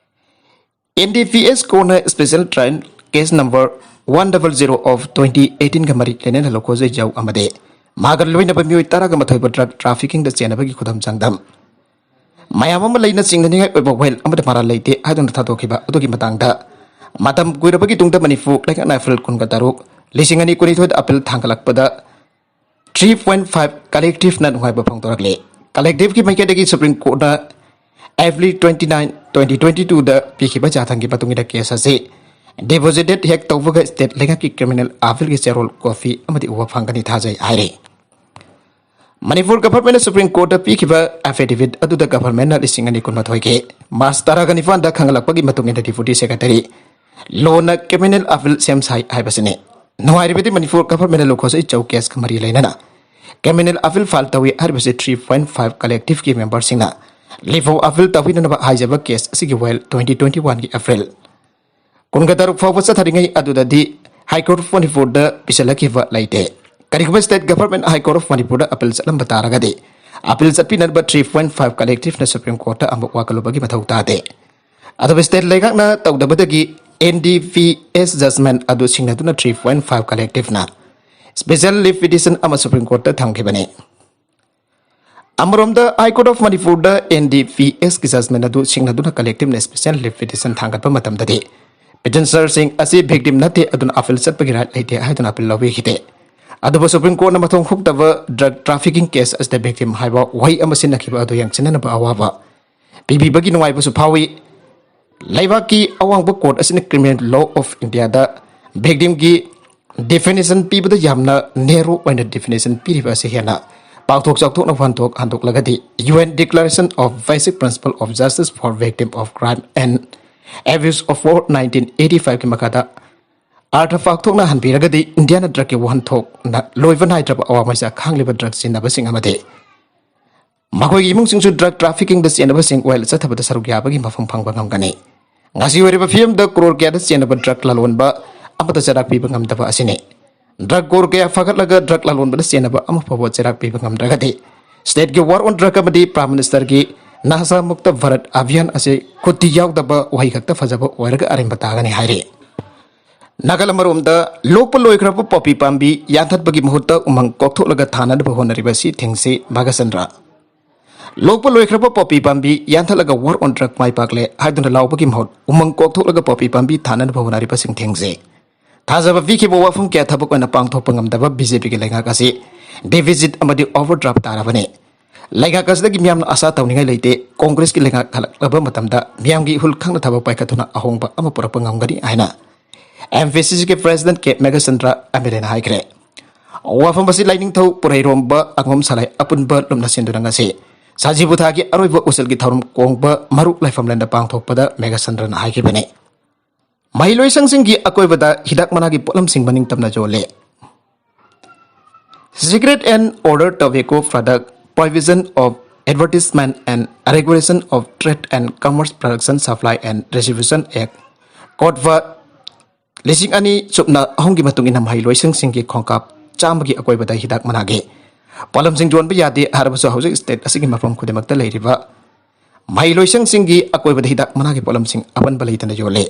NDPS courtꯅ special trial case number one double zero of twenty eighteenꯒ ꯃꯔꯤ ꯂꯩꯅꯅ ꯂꯨꯈꯣꯁꯩꯖꯧ ꯑꯃꯗꯤ ꯃꯥꯒ ꯂꯣꯏꯅꯕ ꯃꯤꯑꯣꯏ ꯇꯔꯥꯒ ꯃꯥꯊꯣꯏꯕꯨ drug traffickingꯗ ꯆꯦꯟꯅꯕꯒꯤ ꯈꯨꯗꯝ ꯆꯥꯡꯗꯝ ꯃꯌꯥꯝ ꯑꯃ ꯂꯩꯅ ꯆꯤꯡꯅꯅꯤꯡꯉꯥꯏ ꯑꯣꯏꯕ ꯋꯥꯌꯦꯜ ꯑꯃꯠꯇ ꯃꯔꯥꯜ ꯂꯩꯇꯦ ꯍꯥꯏꯗꯨꯅ ꯊꯥꯗꯣꯛꯈꯤꯕ ꯑꯗꯨꯒꯤ ꯃꯇꯥꯡꯗ ꯃꯇꯝ ꯀꯨꯏꯔꯕꯒꯤ ꯇꯨꯡꯗ ꯃꯅꯤꯄꯨꯔ ꯂꯩꯉꯥꯛꯅ April ꯀꯨꯟꯒ ꯇꯔꯨꯛ, ꯂꯤꯁꯤꯡ ꯑꯅꯤ ꯀꯨꯟꯅꯤꯊꯣꯏꯗ appeal ꯊꯥꯡꯒꯠꯂꯛꯄꯗ three point five collectiveꯅ ꯅꯨꯡꯉꯥꯏꯕ ꯐꯣꯡꯗꯣꯔꯛꯂꯤ꯫ Collectiveꯀꯤ ꯃꯥꯏꯀꯩꯗꯒꯤ Supreme Courtꯅ April twenty nine, twenty twenty twoꯗ ꯄꯤꯈꯤꯕ ꯆꯥꯊꯪꯒꯤ ꯃꯇꯨꯡ ꯏꯟꯅ case ꯑꯁꯤ deposited ꯍꯦꯛ ꯇꯧꯕꯒ state ꯂꯩꯉꯥꯛꯀꯤ criminal appealꯒꯤ ꯆꯦꯔꯣꯜ copy ꯑꯃꯗꯤ ꯎꯕ ꯐꯪꯒꯅꯤ ꯊꯥꯖꯩ ꯍꯥꯏꯔꯤ꯫ ꯃꯅꯤꯄꯨꯔ governmentꯅ Supreme Courtꯇ ꯄꯤꯈꯤꯕ affidavit ꯑꯗꯨꯗ governmentꯅ ꯂꯤꯁꯤꯡ ꯑꯅꯤ ꯀꯨꯟꯃꯥꯊꯣꯏꯒꯤ March ꯇꯔꯥꯒ ꯅꯤꯄꯥꯟꯗ ꯈꯪꯍꯜꯂꯛꯄꯒꯤ ꯃꯇꯨꯡ ꯏꯟꯅ Deputy Secretary ꯂꯣꯅ criminal appeal ꯁꯦꯝ ꯁꯥꯏ ꯍꯥꯏꯕꯁꯤꯅꯤ꯫ ꯅꯨꯡꯉꯥꯏꯔꯤꯕꯗꯤ ꯃꯅꯤꯄꯨꯔ governmentꯅ ꯂꯨꯈꯣꯁꯩꯖꯧ caseꯀ ꯃꯔꯤ ꯂꯩꯅꯅ criminal appeal file ꯇꯧꯏ ꯍꯥꯏꯔꯤꯕꯁꯤ three point five collectiveꯀꯤ memberꯁꯤꯡꯅ ꯂꯤꯐꯧ appeal ꯇꯧꯕꯤꯅꯅꯕ ꯍꯥꯏꯖꯕ case ꯑꯁꯤꯒꯤ ꯋꯥꯌꯦꯜ twenty twenty oneꯒꯤ April ꯀꯨꯟꯒ ꯇꯔꯨꯛ ꯐꯥꯎꯕ ꯆꯠꯊꯔꯤꯉꯩ ꯑꯗꯨꯗꯗꯤ High Court of ꯃꯅꯤꯄꯨꯔꯗ ꯄꯤꯁꯤꯜꯂꯛꯈꯤꯕ ꯂꯩꯇꯦ꯫ ꯀꯔꯤꯒꯨꯝꯕ state government High Court of ꯃꯅꯤꯄꯨꯔꯗ appeal ꯆꯠꯂꯝꯕ ꯇꯥꯔꯒꯗꯤ appeal ꯆꯠꯄꯤꯅꯅꯕ three point five collectiveꯅ Supreme Courtꯇ ꯑꯃꯨꯛ ꯋꯥꯀꯠꯂꯨꯕꯒꯤ ꯃꯊꯧ ꯇꯥꯗꯦ꯫ ꯑꯗꯨꯕꯨ state ꯂꯩꯉꯥꯛꯅ ꯇꯧꯗꯕꯗꯒꯤ NDPS judgment ꯑꯗꯨ ꯁꯤꯡꯅꯗꯨꯅ three point five collectiveꯅ special leave petition ꯑꯃ Supreme Courtꯇ ꯊꯝꯈꯤꯕꯅꯤ꯫ ꯑꯃꯔꯣꯝꯗ High Court of ꯃꯅꯤꯄꯨꯔꯗ NDPSꯀꯤ judgment ꯑꯗꯨ ꯁꯤꯡꯅꯗꯨꯅ collectiveꯅ special leave petition ꯊꯥꯡꯒꯠꯄ ꯃꯇꯝꯗꯗꯤ petitionerꯁꯤꯡ ꯑꯁꯤ victim ꯅꯠꯇꯦ ꯑꯗꯨꯅ appeal ꯆꯠꯄꯒꯤ right ꯂꯩꯇꯦ ꯍꯥꯏꯗꯨꯅ appeal ꯂꯧꯕꯤꯈꯤꯗꯦ꯫ ꯑꯗꯨꯕꯨ ꯁꯨꯄ꯭ꯔꯤꯝ ꯀꯣꯔꯠꯅ ꯃꯊꯣꯡ ꯍꯨꯞꯇꯕ ꯗ꯭ꯔꯒ ꯇ꯭ꯔꯥꯐꯤꯀꯤꯡ ꯀꯦꯁ ꯑꯁꯤꯗ ꯚꯤꯛꯇꯤꯝ ꯍꯥꯏꯕ ꯋꯥꯍꯩ ꯑꯃ ꯁꯤꯖꯤꯟꯅꯈꯤꯕ ꯑꯗꯨ ꯌꯦꯡꯁꯤꯟꯅꯅꯕ ꯑꯋꯥꯕ ꯄꯤꯕꯤꯕꯒꯤ ꯅꯨꯡꯉꯥꯏꯕꯁꯨ ꯐꯥꯎꯏ꯫ ꯂꯩꯕꯥꯛꯀꯤ ꯑꯋꯥꯡꯕ ꯀꯣꯔꯠ ꯑꯁꯤꯅ ꯀ꯭ꯔꯤꯃꯤꯅꯦꯜ ꯂꯣ ꯑꯣꯐ ꯏꯟꯗꯤꯌꯥꯗ ꯚꯤꯛꯇꯤꯝꯒꯤ ꯗꯤꯐꯤꯅꯤꯁꯟ ꯄꯤꯕꯗ ꯌꯥꯝꯅ ꯅꯦꯔꯣ ꯑꯣꯏꯅ ꯗꯤꯐꯤꯅꯤꯁꯟ ꯄꯤꯔꯤꯕ ꯑꯁꯤ ꯍꯦꯟꯅ ꯄꯥꯛꯊꯣꯛ ꯆꯥꯎꯊꯣꯛꯅ ꯋꯥꯍꯟꯊꯣꯛ ꯍꯟꯗꯣꯛꯂꯒꯗꯤ UN Declaration of Basic Principle of Justice for Victim of Crime and Abuse of War nineteen eighty five ꯀꯤ ꯃꯈꯥꯗ ꯑꯥꯔꯊ ꯄꯥꯛꯊꯣꯛꯅ ꯍꯟꯕꯤꯔꯒꯗꯤ ꯏꯟꯗꯤꯌꯥꯅ ꯗ꯭ꯔꯒꯀꯤ ꯋꯥꯍꯟꯊꯣꯛꯅ ꯂꯣꯏꯕ ꯅꯥꯏꯗ꯭ꯔꯕ ꯑꯋꯥ ꯃꯩꯁꯥ ꯈꯥꯡꯂꯤꯕ ꯗ꯭ꯔꯒ ꯁꯤꯖꯤꯟꯅꯕꯁꯤꯡ ꯑꯃꯗꯤ ꯃꯈꯣꯏꯒꯤ ꯏꯃꯨꯡꯁꯤꯡꯁꯨ ꯗ꯭ꯔꯒ ꯇ꯭ꯔꯥꯐꯤꯀꯤꯡꯗ ꯆꯦꯟꯅꯕꯁꯤꯡ ꯑꯣꯏꯅ ꯆꯠꯊꯕꯗ ꯁꯔꯨꯛ ꯌꯥꯕꯒꯤ ꯃꯐꯝ ꯐꯪꯕ ꯉꯝꯒꯅꯤ꯫ ꯉꯁꯤ ꯑꯣꯏꯔꯤꯕ ꯐꯤꯕꯝꯗ ꯀ꯭ꯔꯣꯔ ꯀꯌꯥꯗ ꯆꯦꯟꯅꯕ ꯗ꯭ꯔꯒ ꯂꯂꯣꯟꯕ ꯑꯃꯠꯇ ꯆꯩꯔꯥꯛ ꯄꯤꯕ ꯉꯝꯗꯕ ꯑꯁꯤꯅꯤ꯫ ꯗ꯭ꯔꯒ ꯀ꯭ꯔꯣꯔ ꯀꯌꯥ ꯐꯥꯒꯠꯂꯒ ꯗ꯭ꯔꯒ ꯂꯂꯣꯟꯕꯗ ꯆꯦꯟꯅꯕ ꯑꯃ ꯐꯥꯎꯕ ꯆꯩꯔꯥꯛ ꯄꯤꯕ ꯉꯝꯗ꯭ꯔꯒꯗꯤ ꯁ꯭ꯇꯦꯠꯀꯤ ꯋꯥꯔ ꯑꯣꯟ ꯗ꯭ꯔꯒ ꯑꯃꯗꯤ ꯄ꯭ꯔꯥꯏꯝ ꯃꯤꯅꯤꯁꯇꯔꯒꯤ ꯅꯥꯁꯥ ꯃꯨꯛꯇ ꯚꯥꯔꯠ ꯑꯚꯤꯌꯥꯟ ꯑꯁꯤ ꯈꯨꯠꯇꯤ ꯌꯥꯎꯗꯕ ꯋꯥꯍꯩ ꯈꯛꯇ ꯐꯖꯕ ꯑꯣꯏꯔꯒ ꯑꯔꯦꯝꯕ ꯇꯥꯒꯅꯤ ꯍꯥꯏꯔꯤ꯫ ꯅꯥꯒꯥꯂꯦꯟ ꯑꯃꯔꯣꯝꯗ ꯂꯣꯛꯄ ꯂꯣꯏꯈ꯭ꯔꯕ ꯄꯣꯄꯤ ꯄꯥꯝꯕꯤ ꯌꯥꯟꯊꯠꯄꯒꯤ ꯃꯍꯨꯠꯇ ꯎꯃꯪ ꯀꯣꯛꯊꯣꯛꯂꯒ ꯊꯥꯅꯅꯕ ꯍꯣꯠꯅꯔꯤꯕ ꯑꯁꯤ ꯊꯤꯡꯁꯤ ꯕꯥꯒꯆꯟꯗ꯭ꯔ꯫ ꯂꯣꯛꯄ ꯂꯣꯏꯈ꯭ꯔꯕ ꯄꯣꯄꯤ ꯄꯥꯝꯕꯤ ꯌꯥꯟꯊꯠꯂꯒ ꯋꯥꯔ ꯑꯣꯟ ꯗ꯭ꯔꯒ ꯃꯥꯏ ꯄꯥꯛꯂꯦ ꯍꯥꯏꯗꯨꯅ ꯂꯥꯎꯕꯒꯤ ꯃꯍꯨꯠ ꯎꯃꯪ ꯀꯣꯛꯊꯣꯛꯂꯒ ꯄꯣꯄꯤ ꯄꯥꯝꯕꯤ ꯊꯥꯅꯅꯕ ꯍꯣꯠꯅꯔꯤꯕꯁꯤꯡ ꯊꯤꯡꯁꯤ꯫ ꯊꯥꯖꯕ ꯄꯤꯈꯤꯕ ꯋꯥꯐꯝ ꯀꯌꯥ ꯊꯕꯛ ꯑꯣꯏꯅ ꯄꯥꯡꯊꯣꯛꯄ ꯉꯝꯗꯕ ꯕꯤ ꯖꯦ ꯄꯤꯒꯤ ꯂꯩꯉꯥꯛ ꯑꯁꯤ ꯗꯤꯐꯤꯁꯤꯠ ꯑꯃꯗꯤ ꯑꯣꯚꯔꯗ꯭ꯔꯥꯐ ꯇꯥꯔꯕꯅꯤ꯫ ꯂꯩꯉꯥꯛ ꯑꯁꯤꯗꯒꯤ ꯃꯤꯌꯥꯝꯅ ꯑꯁꯥ ꯇꯧꯅꯤꯡꯉꯥꯏ ꯂꯩꯇꯦ꯫ ꯀꯣꯡꯒ꯭ꯔꯦꯁꯀꯤ ꯂꯩꯉꯥꯛ ꯍꯜꯂꯛꯂꯕ ꯃꯇꯝꯗ ꯃꯤꯌꯥꯝꯒꯤ ꯏꯍꯨꯜ ꯈꯪꯅ ꯊꯕꯛ ꯄꯥꯏꯈꯠꯇꯨꯅ ꯑꯍꯣꯡꯕ ꯑꯃ ꯄꯨꯔꯛꯄ ꯉꯝꯒꯅꯤ ꯍꯥꯏꯅ ꯑꯦꯝ ꯄꯤ ꯁꯤ ꯁꯤꯒꯤ ꯄ꯭ꯔꯦꯁꯤꯗꯦꯟꯠ ꯀꯦ ꯃꯦꯘꯆꯟꯗ꯭ꯔ ꯑꯦꯝ ꯑꯦꯜ ꯑꯦꯅ ꯍꯥꯏꯈ꯭ꯔꯦ꯫ ꯋꯥꯐꯝ ꯑꯁꯤ ꯂꯥꯏꯅꯤꯡꯊꯧ ꯄꯨꯔꯩꯔꯣꯝꯕ ꯑꯉꯣꯝ ꯁꯂꯥꯏ ꯑꯄꯨꯟꯕ ꯂꯨꯞꯅ ꯁꯤꯟꯗꯨꯅ ꯉꯁꯤ ꯁꯖꯤꯕꯨ ꯊꯥꯒꯤ ꯑꯔꯣꯏꯕ ꯎꯆꯦꯜꯒꯤ ꯊꯧꯔꯝ ꯀꯣꯡꯕ ꯃꯔꯨꯛ ꯂꯥꯏꯐꯝꯂꯦꯟꯗ ꯄꯥꯡꯊꯣꯛꯄꯗ ꯃꯦꯘꯆꯟꯗ꯭ꯔꯅ ꯍꯥꯏꯈꯤꯕꯅꯤ꯫ ꯃꯍꯩꯂꯣꯏꯁꯪꯁꯤꯡꯒꯤ ꯑꯀꯣꯏꯕꯗ ꯍꯤꯗꯥꯛ ꯃꯅꯥꯒꯤ ꯄꯣꯠꯂꯝꯁꯤꯡ ꯃꯅꯤꯡ ꯇꯝꯅ ꯌꯣꯜꯂꯦ꯫ Cigarette and other tobacco product, prohibition of advertisement and regulation of trade and commerce, production, supply and distribution act, ꯀꯣꯠꯚꯥ ꯂꯤꯁꯤꯡ ꯑꯅꯤ ꯆꯨꯞꯅ ꯑꯍꯨꯝꯒꯤ ꯃꯇꯨꯡ ꯏꯟꯅ ꯃꯍꯩꯂꯣꯏꯁꯪꯁꯤꯡꯒꯤ ꯈꯣꯡꯀꯥꯞ ꯆꯥꯝꯃꯒꯤ ꯑꯀꯣꯏꯕꯗ ꯍꯤꯗꯥꯛ ꯃꯅꯥꯒꯤ ꯄꯣꯠꯂꯝꯁꯤꯡ ꯌꯣꯟꯕ ꯌꯥꯗꯦ ꯍꯥꯏꯔꯕꯁꯨ ꯍꯧꯖꯤꯛ ꯁ꯭ꯇꯦꯠ ꯑꯁꯤꯒꯤ ꯃꯐꯝ ꯈꯨꯗꯤꯡꯃꯛꯇ ꯂꯩꯔꯤꯕ ꯃꯍꯩꯂꯣꯏꯁꯪꯁꯤꯡꯒꯤ ꯑꯀꯣꯏꯕꯗ ꯍꯤꯗꯥꯛ ꯃꯅꯥꯒꯤ ꯄꯣꯠꯂꯝꯁꯤꯡ ꯑꯄꯟꯕ ꯂꯩꯇꯅ ꯌꯣꯜꯂꯤ꯫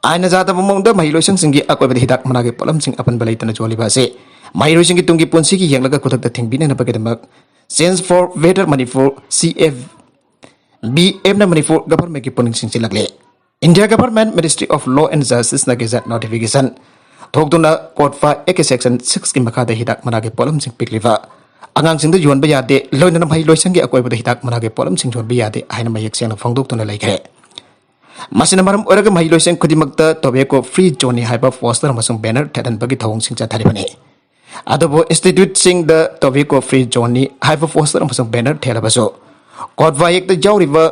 ꯑꯥꯏꯟꯅ ꯌꯥꯗꯕ ꯃꯑꯣꯡꯗ ꯃꯍꯩꯂꯣꯏꯁꯪꯁꯤꯡꯒꯤ ꯑꯀꯣꯏꯕꯗ ꯍꯤꯗꯥꯛ ꯃꯅꯥꯒꯤ ꯄꯣꯠꯂꯝꯁꯤꯡ ꯑꯄꯟꯕ ꯂꯩꯇꯅ ꯌꯣꯜꯂꯤꯕ ꯑꯁꯤ ꯃꯍꯩꯔꯣꯏꯁꯤꯡꯒꯤ ꯇꯨꯡꯒꯤ ꯄꯨꯟꯁꯤꯒꯤ ꯌꯦꯡꯂꯒ ꯈꯨꯗꯛꯇ ꯊꯤꯡꯕꯤꯅꯅꯕꯒꯤꯗꯃꯛ Change for Better Manipur, C F B ꯑꯦꯝꯅ ꯃꯅꯤꯄꯨꯔ ꯒꯚꯔꯟꯃꯦꯟꯠꯀꯤ ꯄꯨꯛꯅꯤꯡ ꯆꯤꯡꯁꯤꯜꯂꯛꯂꯤ꯫ India Government Ministry of Law and Justiceꯅ ꯒꯦꯖꯦꯠ ꯅꯣꯇꯤꯐꯤꯀꯦꯁꯟ ꯊꯣꯛꯇꯨꯅ ꯀꯣꯠꯐꯥ ꯑꯦ ꯀꯦ ꯁꯦꯛꯁꯟ ꯁꯤꯛꯁꯀꯤ ꯃꯈꯥꯗ ꯍꯤꯗꯥꯛ ꯃꯅꯥꯒꯤ ꯄꯣꯠꯂꯝꯁꯤꯡ ꯄꯤꯛꯂꯤꯕ ꯑꯉꯥꯡꯁꯤꯡꯗ ꯌꯣꯟꯕ ꯌꯥꯗꯦ, ꯂꯣꯏꯅꯅ ꯃꯍꯩ ꯂꯣꯏꯁꯪꯒꯤ ꯑꯀꯣꯏꯕꯗ ꯍꯤꯗꯥꯛ ꯃꯅꯥꯒꯤ ꯄꯣꯠꯂꯝꯁꯤꯡ ꯌꯣꯟꯕ ꯌꯥꯗꯦ ꯍꯥꯏꯅ ꯃꯌꯦꯛ ꯁꯦꯡꯅ ꯐꯣꯡꯗꯣꯛꯇꯨꯅ ꯂꯩꯈ꯭ꯔꯦ꯫ ꯃꯁꯤꯅ ꯃꯔꯝ ꯑꯣꯏꯔꯒ ꯃꯍꯩ ꯂꯣꯏꯁꯪ ꯈꯨꯗꯤꯡꯃꯛꯇ ꯇꯣꯕꯦꯀꯣ ꯐ꯭ꯔꯤ ꯖꯣꯟꯅꯤ ꯍꯥꯏꯕ ꯄꯣꯁꯇꯔ ꯑꯃꯁꯨꯡ ꯕꯦꯅꯔ ꯊꯦꯠꯍꯟꯕꯒꯤ ꯊꯧꯑꯣꯡꯁꯤꯡ ꯆꯠꯊꯔꯤꯕꯅꯤ꯫ ꯑꯗꯨꯕꯨ ꯏꯟꯁꯇꯤꯇ꯭ꯌꯨꯠꯁꯤꯡꯗ ꯇꯣꯕꯦꯀꯣ ꯐ꯭ꯔꯤ ꯖꯣꯟꯅꯤ ꯍꯥꯏꯕ ꯄꯣꯁꯇꯔ ꯑꯃꯁꯨꯡ ꯕꯦꯅꯔ ꯊꯦꯠꯂꯕꯁꯨ, ꯀꯣꯠꯐꯥ ꯑꯦꯛꯇ ꯌꯥꯎꯔꯤꯕ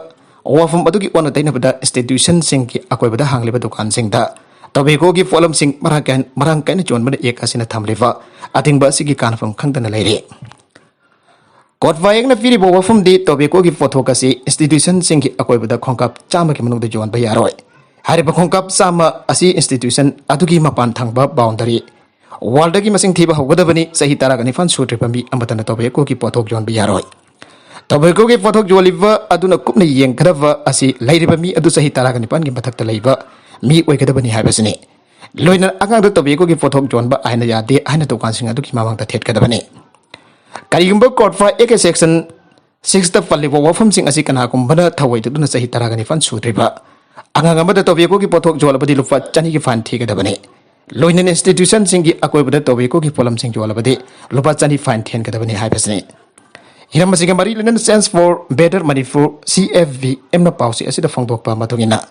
ꯋꯥꯐꯝ ꯑꯗꯨꯒꯤ ꯑꯣꯟꯅ ꯇꯩꯅꯕꯗ ꯏꯟꯁꯇꯤꯇ꯭ꯌꯨꯁꯟꯁꯤꯡꯒꯤ ꯑꯀꯣꯏꯕꯗ ꯍꯥꯡꯂꯤꯕ ꯗꯨꯀꯥꯟꯁꯤꯡꯗ ꯇꯣꯕꯦꯀꯣꯒꯤ ꯄꯣꯠꯂꯝꯁꯤꯡ ꯃꯔꯥꯡ ꯀꯥꯏ-, ꯃꯔꯥꯡ ꯀꯥꯏꯅ ꯌꯣꯟꯕꯅ ꯑꯦꯛ ꯑꯁꯤꯅ ꯊꯝꯂꯤꯕ ꯑꯊꯤꯡꯕ ꯑꯁꯤꯒꯤ ꯀꯥꯟꯅꯐꯝ ꯈꯪꯗꯅ ꯂꯩꯔꯤ꯫ ꯀꯣꯠꯐꯥ ꯑꯦꯛꯅ ꯄꯤꯔꯤꯕ ꯋꯥꯐꯝꯗꯤ ꯇꯣꯕꯦꯀꯣꯒꯤ ꯄꯣꯠꯊꯣꯛ ꯑꯁꯤ ꯏꯟꯁꯇꯤꯇ꯭ꯌꯨꯁꯟꯁꯤꯡꯒꯤ ꯑꯀꯣꯏꯕꯗ ꯈꯣꯡꯀꯥꯞ ꯆꯥꯝꯃꯒꯤ ꯃꯅꯨꯡꯗ ꯌꯣꯟꯕ ꯌꯥꯔꯣꯏ꯫ ꯍꯥꯏꯔꯤꯕ ꯈꯣꯡꯀꯥꯞ ꯆꯥꯝꯃ ꯑꯁꯤ ꯏꯟꯁꯇꯤꯇ꯭ꯌꯨꯁꯟ ꯑꯗꯨꯒꯤ ꯃꯄꯥꯟ ꯊꯪꯕ ꯕꯥꯎꯟꯗꯔꯤ ꯋꯥꯜꯗꯒꯤ ꯃꯁꯤꯡ ꯊꯤꯕ ꯍꯧꯒꯗꯕꯅꯤ꯫ ꯆꯍꯤ ꯇꯔꯥꯒ ꯅꯤꯄꯥꯟ ꯁꯨꯗ꯭ꯔꯤꯕ ꯃꯤ ꯑꯃꯠꯇꯅ ꯇꯣꯕꯦꯀꯣꯒꯤ ꯄꯣꯠꯊꯣꯛ ꯌꯣꯟꯕ ꯌꯥꯔꯣꯏ꯫ ꯇꯣꯕꯦꯀꯣꯒꯤ ꯄꯣꯠꯊꯣꯛ ꯌꯣꯜꯂꯤꯕ ꯑꯗꯨꯅ ꯀꯨꯞꯅ ꯌꯦꯡꯒꯗꯕ ꯑꯁꯤ ꯂꯩꯔꯤꯕ ꯃꯤ ꯑꯗꯨ ꯆꯍꯤ ꯇꯔꯥꯒ ꯅꯤꯄꯥꯟꯒꯤ ꯃꯊꯛꯇ ꯂꯩꯕ ꯃꯤ ꯑꯣꯏꯒꯗꯕꯅꯤ ꯍꯥꯏꯕꯁꯤꯅꯤ꯫ ꯂꯣꯏꯅꯅ ꯑꯉꯥꯡꯗ ꯇꯣꯕꯦꯀꯣꯒꯤ ꯄꯣꯠꯊꯣꯛ ꯌꯣꯟꯕ ꯑꯥꯏꯟꯅ ꯌꯥꯗꯦ ꯍꯥꯏꯅ ꯗꯨꯀꯥꯟꯁꯤꯡ ꯑꯗꯨꯒꯤ ꯃꯃꯥꯡꯗ ꯊꯦꯠꯀꯗꯕꯅꯤ꯫ ꯀꯔꯤꯒꯨꯝꯕ ꯀꯣꯠꯐꯥ ꯑꯦꯛ ꯁꯦꯛꯁꯟ ꯁꯤꯛꯁꯇ ꯄꯜꯂꯤꯕ ꯋꯥꯐꯝꯁꯤꯡ ꯑꯁꯤ ꯀꯅꯥꯒꯨꯝꯕꯅ ꯊꯧꯑꯣꯏꯗꯨꯅ ꯆꯍꯤ ꯇꯔꯥꯒ ꯅꯤꯄꯥꯟ ꯁꯨꯗ꯭ꯔꯤꯕ ꯑꯉꯥꯡ ꯑꯃꯗ ꯇꯣꯕꯦꯀꯣꯒꯤ ꯄꯣꯠꯊꯣꯛ ꯌꯣꯜꯂꯕꯗꯤ ꯂꯨꯄꯥ ꯆꯅꯤꯒꯤ ꯐꯥꯏꯟ ꯊꯤꯒꯗꯕꯅꯤ꯫ ꯂꯣꯏꯅꯅ ꯏꯟꯁꯇꯤꯇ꯭ꯌꯨꯁꯟꯁꯤꯡꯒꯤ ꯑꯀꯣꯏꯕꯗ ꯇꯣꯕꯦꯀꯣꯒꯤ ꯄꯣꯠꯂꯝꯁꯤꯡ ꯌꯣꯜꯂꯕꯗꯤ ꯂꯨꯄꯥ ꯆꯅꯤ ꯐꯥꯏꯟ ꯊꯤꯍꯟꯒꯗꯕꯅꯤ ꯍꯥꯏꯕꯁꯤꯅꯤ꯫ ꯍꯤꯔꯝ ꯑꯁꯤꯒ ꯃꯔꯤ ꯂꯩꯅꯅ Change for Better Manipur, C F B ꯑꯦꯝꯅ ꯄꯥꯎꯆꯦ ꯑꯁꯤꯗ ꯐꯣꯡꯗꯣꯛꯄ ꯃꯇꯨꯡ ꯏꯟꯅ,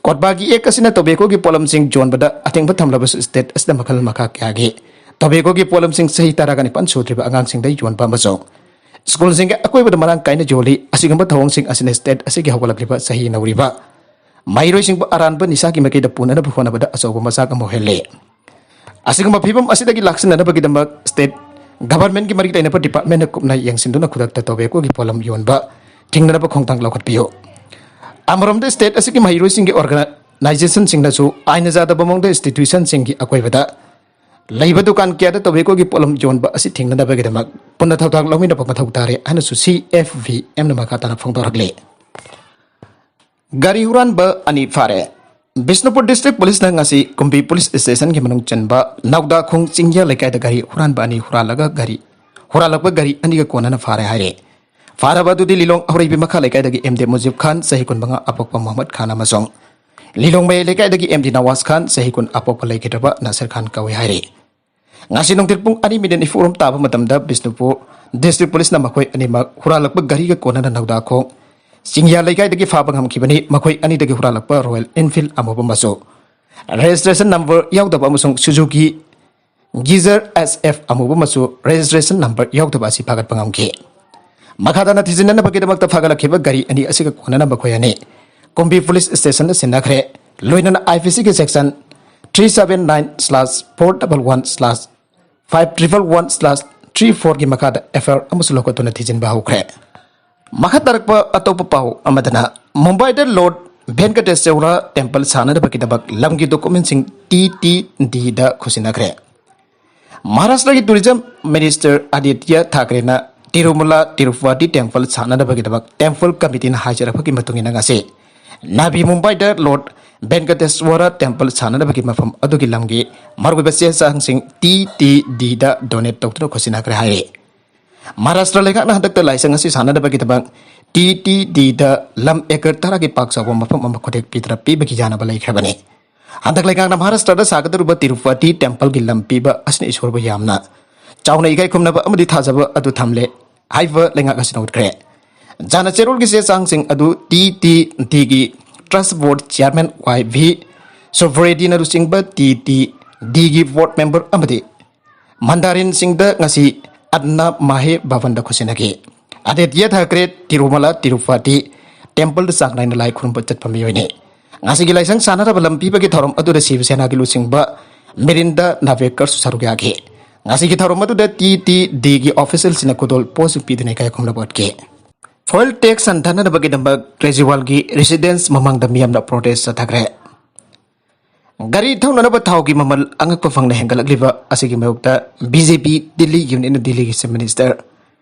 ꯀꯣꯠꯐꯥꯒꯤ ꯑꯦꯛ ꯑꯁꯤꯅ ꯇꯣꯕꯦꯀꯣꯒꯤ ꯄꯣꯠꯂꯝꯁꯤꯡ ꯌꯣꯟꯕꯗ ꯑꯊꯤꯡꯕ ꯊꯝꯂꯕꯁꯨ, ꯁ꯭ꯇꯦꯠ ꯑꯁꯤꯗ ꯃꯈꯜ ꯃꯈꯥ ꯀꯌꯥꯒꯤ ꯇꯣꯕꯦꯀꯣꯒꯤ ꯄꯣꯠꯂꯝꯁꯤꯡ ꯆꯍꯤ ꯇꯔꯥꯒ ꯅꯤꯄꯥꯟ ꯁꯨꯗ꯭ꯔꯤꯕ ꯑꯉꯥꯡꯁꯤꯡꯗ ꯌꯣꯟꯕ ꯑꯃꯁꯨꯡ ꯁ꯭ꯀꯨꯜꯁꯤꯡꯒꯤ ꯑꯀꯣꯏꯕꯗ ꯃꯔꯥꯡ ꯀꯥꯏꯅ ꯌꯣꯜꯂꯤ꯫ ꯑꯁꯤꯒꯨꯝꯕ ꯊꯧꯑꯣꯡꯁꯤꯡ ꯑꯁꯤꯅ ꯁ꯭ꯇꯦꯠ ꯑꯁꯤꯒꯤ ꯍꯧꯒꯠꯂꯛꯂꯤꯕ ꯆꯍꯤ ꯅꯧꯔꯤꯕ ꯃꯍꯩꯔꯣꯏꯁꯤꯡꯕꯨ ꯑꯔꯥꯟꯕ ꯅꯤꯁꯥꯒꯤ ꯃꯥꯏꯀꯩꯗ ꯄꯨꯅꯅꯕ ꯍꯣꯠꯅꯕꯗ ꯑꯆꯧꯕ ꯃꯆꯥꯛ ꯑꯃ ꯑꯣꯏꯍꯜꯂꯤ꯫ ꯑꯁꯤꯒꯨꯝꯕ ꯐꯤꯕꯝ ꯑꯁꯤꯗꯒꯤ ꯂꯥꯛꯁꯤꯟꯅꯅꯕꯒꯤꯗꯃꯛ ꯁ꯭ꯇꯦꯠ ꯒꯚꯔꯟꯃꯦꯟꯠꯀꯤ ꯃꯔꯤ ꯂꯩꯅꯕ ꯗꯤꯄꯥꯔꯠꯃꯦꯟꯠꯅ ꯀꯨꯞꯅ ꯌꯦꯡꯁꯤꯟꯗꯨꯅ ꯈꯨꯗꯛꯇ ꯇꯣꯕꯦꯀꯣꯒꯤ ꯄꯣꯠꯂꯝ ꯌꯣꯟꯕ ꯊꯤꯡꯅꯅꯕ ꯈꯣꯡꯊꯥꯡ ꯂꯧꯈꯠꯄꯤꯌꯨ꯫ ꯑꯃꯔꯣꯝꯗ, ꯁ꯭ꯇꯦꯠ ꯑꯁꯤꯒꯤ ꯃꯍꯩꯔꯣꯏꯁꯤꯡꯒꯤ ꯑꯣꯔꯒꯅꯥꯏꯖꯦꯁꯟꯁꯤꯡꯅꯁꯨ ꯑꯥꯏꯟꯅ ꯌꯥꯗꯕ ꯃꯑꯣꯡꯗ ꯏꯟꯁꯇꯤꯇ꯭ꯌꯨꯁꯟꯁꯤꯡꯒꯤ ꯑꯀꯣꯏꯕꯗ ꯂꯩꯕ ꯗꯨꯀꯥꯟ ꯀꯌꯥꯗ ꯇꯣꯕꯦꯀꯣꯒꯤ ꯄꯣꯠꯂꯝ ꯌꯣꯟꯕ ꯑꯁꯤ ꯊꯤꯡꯅꯅꯕꯒꯤꯗꯃꯛ ꯄꯨꯟꯅ ꯊꯧꯗꯥꯡ ꯂꯧꯃꯤꯟꯅꯕ ꯃꯊꯧ ꯇꯥꯔꯦ ꯍꯥꯏꯅꯁꯨ ꯁꯤ ꯑꯦꯐ ꯚꯤ ꯑꯦꯝꯅ ꯃꯈꯥ ꯇꯥꯅ ꯐꯣꯡꯗꯣꯔꯛꯂꯤ꯫ ꯒꯥꯔꯤ ꯍꯨꯔꯥꯟꯕ ꯑꯅꯤ ꯐꯥꯔꯦ꯫ ꯕꯤꯁꯅꯨꯄꯨꯔ ꯗꯤꯁꯇ꯭ꯔꯤꯛ ꯄꯨꯂꯤꯁꯅ ꯉꯁꯤ ꯀꯨꯝꯕꯤ ꯄꯨꯂꯤꯁ ꯁ꯭ꯇꯦꯁꯟꯒꯤ ꯃꯅꯨꯡ ꯆꯟꯕ ꯅꯥꯎꯗꯥꯈꯣꯡ ꯆꯤꯡꯌꯥ ꯂꯩꯀꯥꯏꯗ ꯒꯥꯔꯤ ꯍꯨꯔꯥꯟꯕ ꯑꯅꯤ ꯍꯨꯔꯥꯜꯂꯒ ꯒꯥꯔꯤ, ꯍꯨꯔꯥꯜꯂꯛꯄ ꯒꯥꯔꯤ ꯑꯅꯤꯒ ꯀꯣꯟꯅꯅ ꯐꯥꯔꯦ ꯍꯥꯏꯔꯦ꯫ ꯐꯥꯔꯕ ꯑꯗꯨꯗꯤ ꯂꯤꯂꯣꯡ ꯍꯧꯔꯩꯕꯤ ꯃꯈꯥ ꯂꯩꯀꯥꯏꯗꯒꯤ ꯑꯦꯝ ꯗꯦ ꯃꯨꯖꯤꯕ ꯈꯥꯟ, ꯆꯍꯤ ꯀꯨꯟꯃꯉꯥ, ꯑꯄꯣꯛꯄ ꯃꯣꯍꯝꯃꯗ ꯈꯥꯟ ꯑꯃꯁꯨꯡ ꯂꯤꯂꯣꯡ ꯃꯌꯥꯏ ꯂꯩꯀꯥꯏꯗꯒꯤ ꯑꯦꯝ ꯗꯤ ꯅꯋꯥꯖ ꯈꯥꯟ, ꯆꯍꯤ ꯀꯨꯟ, ꯑꯄꯣꯛꯄ ꯂꯩꯈꯤꯗ꯭ꯔꯕ ꯅꯥꯁꯤꯔ ꯈꯥꯟ ꯀꯧꯏ ꯍꯥꯏꯔꯤ꯫ ꯉꯁꯤ ꯅꯨꯡꯊꯤꯜ ꯄꯨꯡ ꯑꯅꯤ ꯃꯤꯅꯤꯠ ꯅꯤꯐꯨ ꯍꯨꯝꯗꯣꯏ ꯇꯥꯕ ꯃꯇꯝꯗ ꯕꯤꯁꯅꯨꯄꯨꯔ ꯗꯤꯁꯇ꯭ꯔꯤꯛ ꯄꯨꯂꯤꯁꯅ ꯃꯈꯣꯏ ꯑꯅꯤꯃꯛ ꯍꯨꯔꯥꯜꯂꯛꯄ ꯒꯥꯔꯤꯒ ꯀꯣꯟꯅꯅ ꯅꯧꯗꯥꯈꯣꯡ ꯆꯤꯡꯌꯥ ꯂꯩꯀꯥꯏꯗꯒꯤ ꯐꯥꯕ ꯉꯝꯈꯤꯕꯅꯤ꯫ ꯃꯈꯣꯏ ꯑꯅꯤꯗꯒꯤ ꯍꯨꯔꯥꯜꯂꯛꯄ ꯔꯣꯌꯦꯜ ꯏꯟꯐꯤꯜꯗ ꯑꯃꯨꯕ ꯃꯆꯨ, ꯔꯦꯖꯤꯁꯇ꯭ꯔꯦꯁꯟ ꯅꯝꯕꯔ ꯌꯥꯎꯗꯕ ꯑꯃꯁꯨꯡ ꯁꯨꯖꯨꯀꯤ ꯒꯤꯖꯔ ꯑꯦꯁ ꯑꯦꯐ ꯑꯃꯨꯕ ꯃꯆꯨ, ꯔꯦꯖꯤꯁꯇ꯭ꯔꯦꯁꯟ ꯅꯝꯕꯔ ꯌꯥꯎꯗꯕ ꯑꯁꯤ ꯐꯥꯒꯠꯄ ꯉꯝꯈꯤ꯫ ꯃꯈꯥ ꯇꯥꯅ ꯊꯤꯖꯤꯟꯅꯅꯕꯒꯤꯗꯃꯛꯇ ꯐꯥꯒꯠꯂꯛꯈꯤꯕ ꯒꯥꯔꯤ ꯑꯅꯤ ꯑꯁꯤꯒ ꯀꯣꯟꯅꯅ ꯃꯈꯣꯏ ꯑꯅꯤ ꯀꯨꯝꯕꯤ ꯄꯨꯂꯤꯁ ꯁ꯭ꯇꯦꯁꯟꯗ ꯁꯤꯟꯅꯈ꯭ꯔꯦ꯫ ꯂꯣꯏꯅꯅ ꯑꯥꯏ ꯄꯤ ꯁꯤꯒꯤ section three seven nine slash four double one slash five triple one slash three ꯐꯣꯔꯒꯤ ꯃꯈꯥꯗ ꯑꯦꯐ ꯑꯥꯏ ꯑꯥꯔ ꯑꯃꯁꯨ ꯂꯧꯈꯠꯇꯨꯅ ꯊꯤꯖꯤꯟꯕ ꯍꯧꯈ꯭ꯔꯦ꯫ ꯃꯈꯥ ꯇꯥꯔꯛꯄ ꯑꯇꯣꯞꯄ ꯄꯥꯎ ꯑꯃꯗꯅ, ꯃꯨꯝꯕꯥꯏꯗ ꯂꯣꯔꯗ ꯚꯦꯟꯀꯇꯦꯁ꯭ꯋꯔ ꯇꯦꯝꯄꯜ ꯁꯥꯅꯅꯕꯒꯤꯗꯃꯛ ꯂꯝꯒꯤ ꯗꯣꯀꯨꯃꯦꯟꯁꯤꯡ ꯇꯤ ꯇꯤ ꯗꯤꯗ ꯈꯨꯠꯁꯤꯟꯅꯈ꯭ꯔꯦ꯫ ꯃꯍꯥꯔꯥꯁꯇ꯭ꯔꯒꯤ ꯇꯨꯔꯤꯖꯝ ꯃꯤꯅꯤꯁꯇꯔ ꯑꯥꯗꯤꯇ꯭ꯌ ꯊꯥꯀ꯭ꯔꯦꯅ ꯇꯤꯔꯨꯃꯂꯥ ꯇꯤꯔꯨꯄꯇꯤ ꯇꯦꯝꯄꯜ ꯁꯥꯅꯅꯕꯒꯤꯗꯃꯛ ꯇꯦꯝꯄꯜ ꯀꯃꯤꯇꯤꯅ ꯍꯥꯏꯖꯔꯛꯄꯒꯤ ꯃꯇꯨꯡ ꯏꯟꯅ ꯉꯁꯤ ꯅꯥꯚꯤ ꯃꯨꯝꯕꯥꯏꯗ ꯂꯣꯔꯗ ꯚꯦꯟꯀꯇꯦꯁ꯭ꯋꯔ ꯇꯦꯝꯄꯜ ꯁꯥꯅꯅꯕꯒꯤ ꯃꯐꯝ ꯑꯗꯨꯒꯤ ꯂꯝꯒꯤ ꯃꯔꯨꯑꯣꯏꯕ ꯆꯦ ꯆꯥꯡꯁꯤꯡ ꯇꯤ ꯇꯤ ꯗꯤꯗ ꯗꯣꯅꯦꯠ ꯇꯧꯗꯨꯅ ꯈꯨꯠꯁꯤꯟꯅꯈ꯭ꯔꯦ ꯍꯥꯏꯔꯤ꯫ ꯃꯍꯥꯔꯥꯁꯇ꯭ꯔ ꯂꯩꯉꯥꯛꯅ ꯍꯟꯗꯛꯇ ꯂꯥꯏꯁꯪ ꯑꯁꯤ ꯁꯥꯅꯅꯕꯒꯤꯗꯃꯛ ꯇꯤ ꯇꯤ ꯗꯤꯗ ꯂꯝ ꯑꯦꯀꯔ ꯇꯔꯥꯒꯤ ꯄꯥꯛ ꯆꯥꯎꯕ ꯃꯐꯝ ꯑꯃ ꯈꯨꯗꯦꯛ ꯄꯤꯗꯨꯅ ꯄꯤꯕꯒꯤ ꯌꯥꯅꯕ ꯂꯩꯈ꯭ꯔꯕꯅꯤ꯫ ꯍꯟꯗꯛ ꯂꯩꯉꯥꯛꯅ ꯃꯍꯥꯔꯥꯁꯇ꯭ꯔꯗ ꯁꯥꯒꯗꯧꯔꯤꯕ ꯇꯤꯔꯨꯄꯇꯤ ꯇꯦꯝꯄꯜꯒꯤ ꯂꯝ ꯄꯤꯕ ꯑꯁꯤꯅ ꯏꯁꯣꯔꯕꯨ ꯌꯥꯝꯅ ꯆꯥꯎꯅ ꯏꯀꯥꯏ ꯈꯨꯝꯅꯕ ꯑꯃꯗꯤ ꯊꯥꯖꯕ ꯑꯗꯨ ꯊꯝꯂꯦ ꯍꯥꯏꯕ ꯂꯩꯉꯥꯛ ꯑꯁꯤꯅ ꯎꯠꯈ꯭ꯔꯦ꯫ ꯖꯥꯅ ꯆꯦꯔꯣꯜꯒꯤ ꯆꯦ ꯆꯥꯡꯁꯤꯡ ꯑꯗꯨ ꯇꯤ ꯇꯤ ꯗꯤꯒꯤ ꯇ꯭ꯔꯁꯠ ꯕꯣꯔꯗ ꯆꯤꯌꯥꯔꯃꯦꯟ ꯋꯥꯏ ꯚꯤ ꯁꯣꯚ꯭ꯔꯦꯗꯤꯅ ꯂꯨꯆꯤꯡꯕ ꯇꯤ ꯇꯤ ꯗꯤꯒꯤ ꯕꯣꯔꯗ ꯃꯦꯝꯕꯔ ꯑꯃꯗꯤ ꯃꯟꯗꯥꯔꯤꯟꯁꯤꯡꯗ ꯉꯁꯤ ꯑꯗꯅꯥ ꯃꯥꯍꯦ ꯚꯕꯟꯗ ꯈꯨꯠꯁꯤꯟꯅꯈꯤ꯫ ꯑꯥꯗꯤꯇ꯭ꯌ ꯊꯥꯀ꯭ꯔꯦ ꯇꯤꯔꯨꯃꯂꯥ ꯇꯤꯔꯨꯄꯇꯤ ꯇꯦꯝꯄꯜꯗ ꯆꯥꯡ ꯅꯥꯏꯅ ꯂꯥꯏ ꯈꯨꯔꯨꯝꯕ ꯆꯠꯄ ꯃꯤꯑꯣꯏꯅꯤ꯫ ꯉꯁꯤꯒꯤ ꯂꯥꯏꯁꯪ ꯁꯥꯅꯅꯕ ꯂꯝ ꯄꯤꯕꯒꯤ ꯊꯧꯔꯝ ꯑꯗꯨꯗ ꯁꯤꯕ ꯁꯦꯅꯥꯒꯤ ꯂꯨꯆꯤꯡꯕ ꯃꯤꯔꯤꯟꯗ ꯅꯥꯚꯦꯀꯔꯁꯨ ꯁꯔꯨꯛ ꯌꯥꯈꯤ꯫ ꯉꯁꯤꯒꯤ ꯊꯧꯔꯝ ꯑꯗꯨꯗ ꯇꯤ ꯇꯤ ꯗꯤꯒꯤ ꯑꯣꯐꯤꯁꯤꯌꯦꯜꯁꯤꯡꯅ ꯈꯨꯗꯣꯜ ꯄꯣꯠꯁꯤꯡ ꯄꯤꯗꯨꯅ ꯏꯀꯥꯏ ꯈꯨꯝꯅꯕ ꯎꯠꯈꯤ꯫ ꯐ꯭ꯌꯨꯑꯦꯜ ꯇꯦꯛꯁ ꯍꯟꯊꯅꯕꯒꯤꯗꯃꯛ ꯀ꯭ꯔꯦꯖꯤꯋꯥꯜꯒꯤ ꯔꯦꯁꯤꯗꯦꯟꯁ ꯃꯃꯥꯡꯗ ꯃꯤꯌꯥꯝꯅ ꯄ꯭ꯔꯣꯇꯦꯁ ꯆꯠꯊꯈ꯭ꯔꯦ꯫ ꯒꯥꯔꯤ ꯊꯧꯅꯅꯕ ꯊꯥꯎꯒꯤ ꯃꯃꯜ ꯑꯉꯛꯄ ꯐꯪꯅ ꯍꯦꯟꯒꯠꯂꯛꯂꯤꯕ ꯑꯁꯤꯒꯤ ꯃꯥꯌꯣꯛꯇ ꯕꯤ ꯖꯦ ꯄꯤ ꯗꯤꯜꯂꯤ ꯌꯨꯅꯤꯌꯟꯅ ꯗꯤꯜꯂꯤꯒꯤ ꯆꯤꯐ ꯃꯤꯅꯤꯁꯇꯔ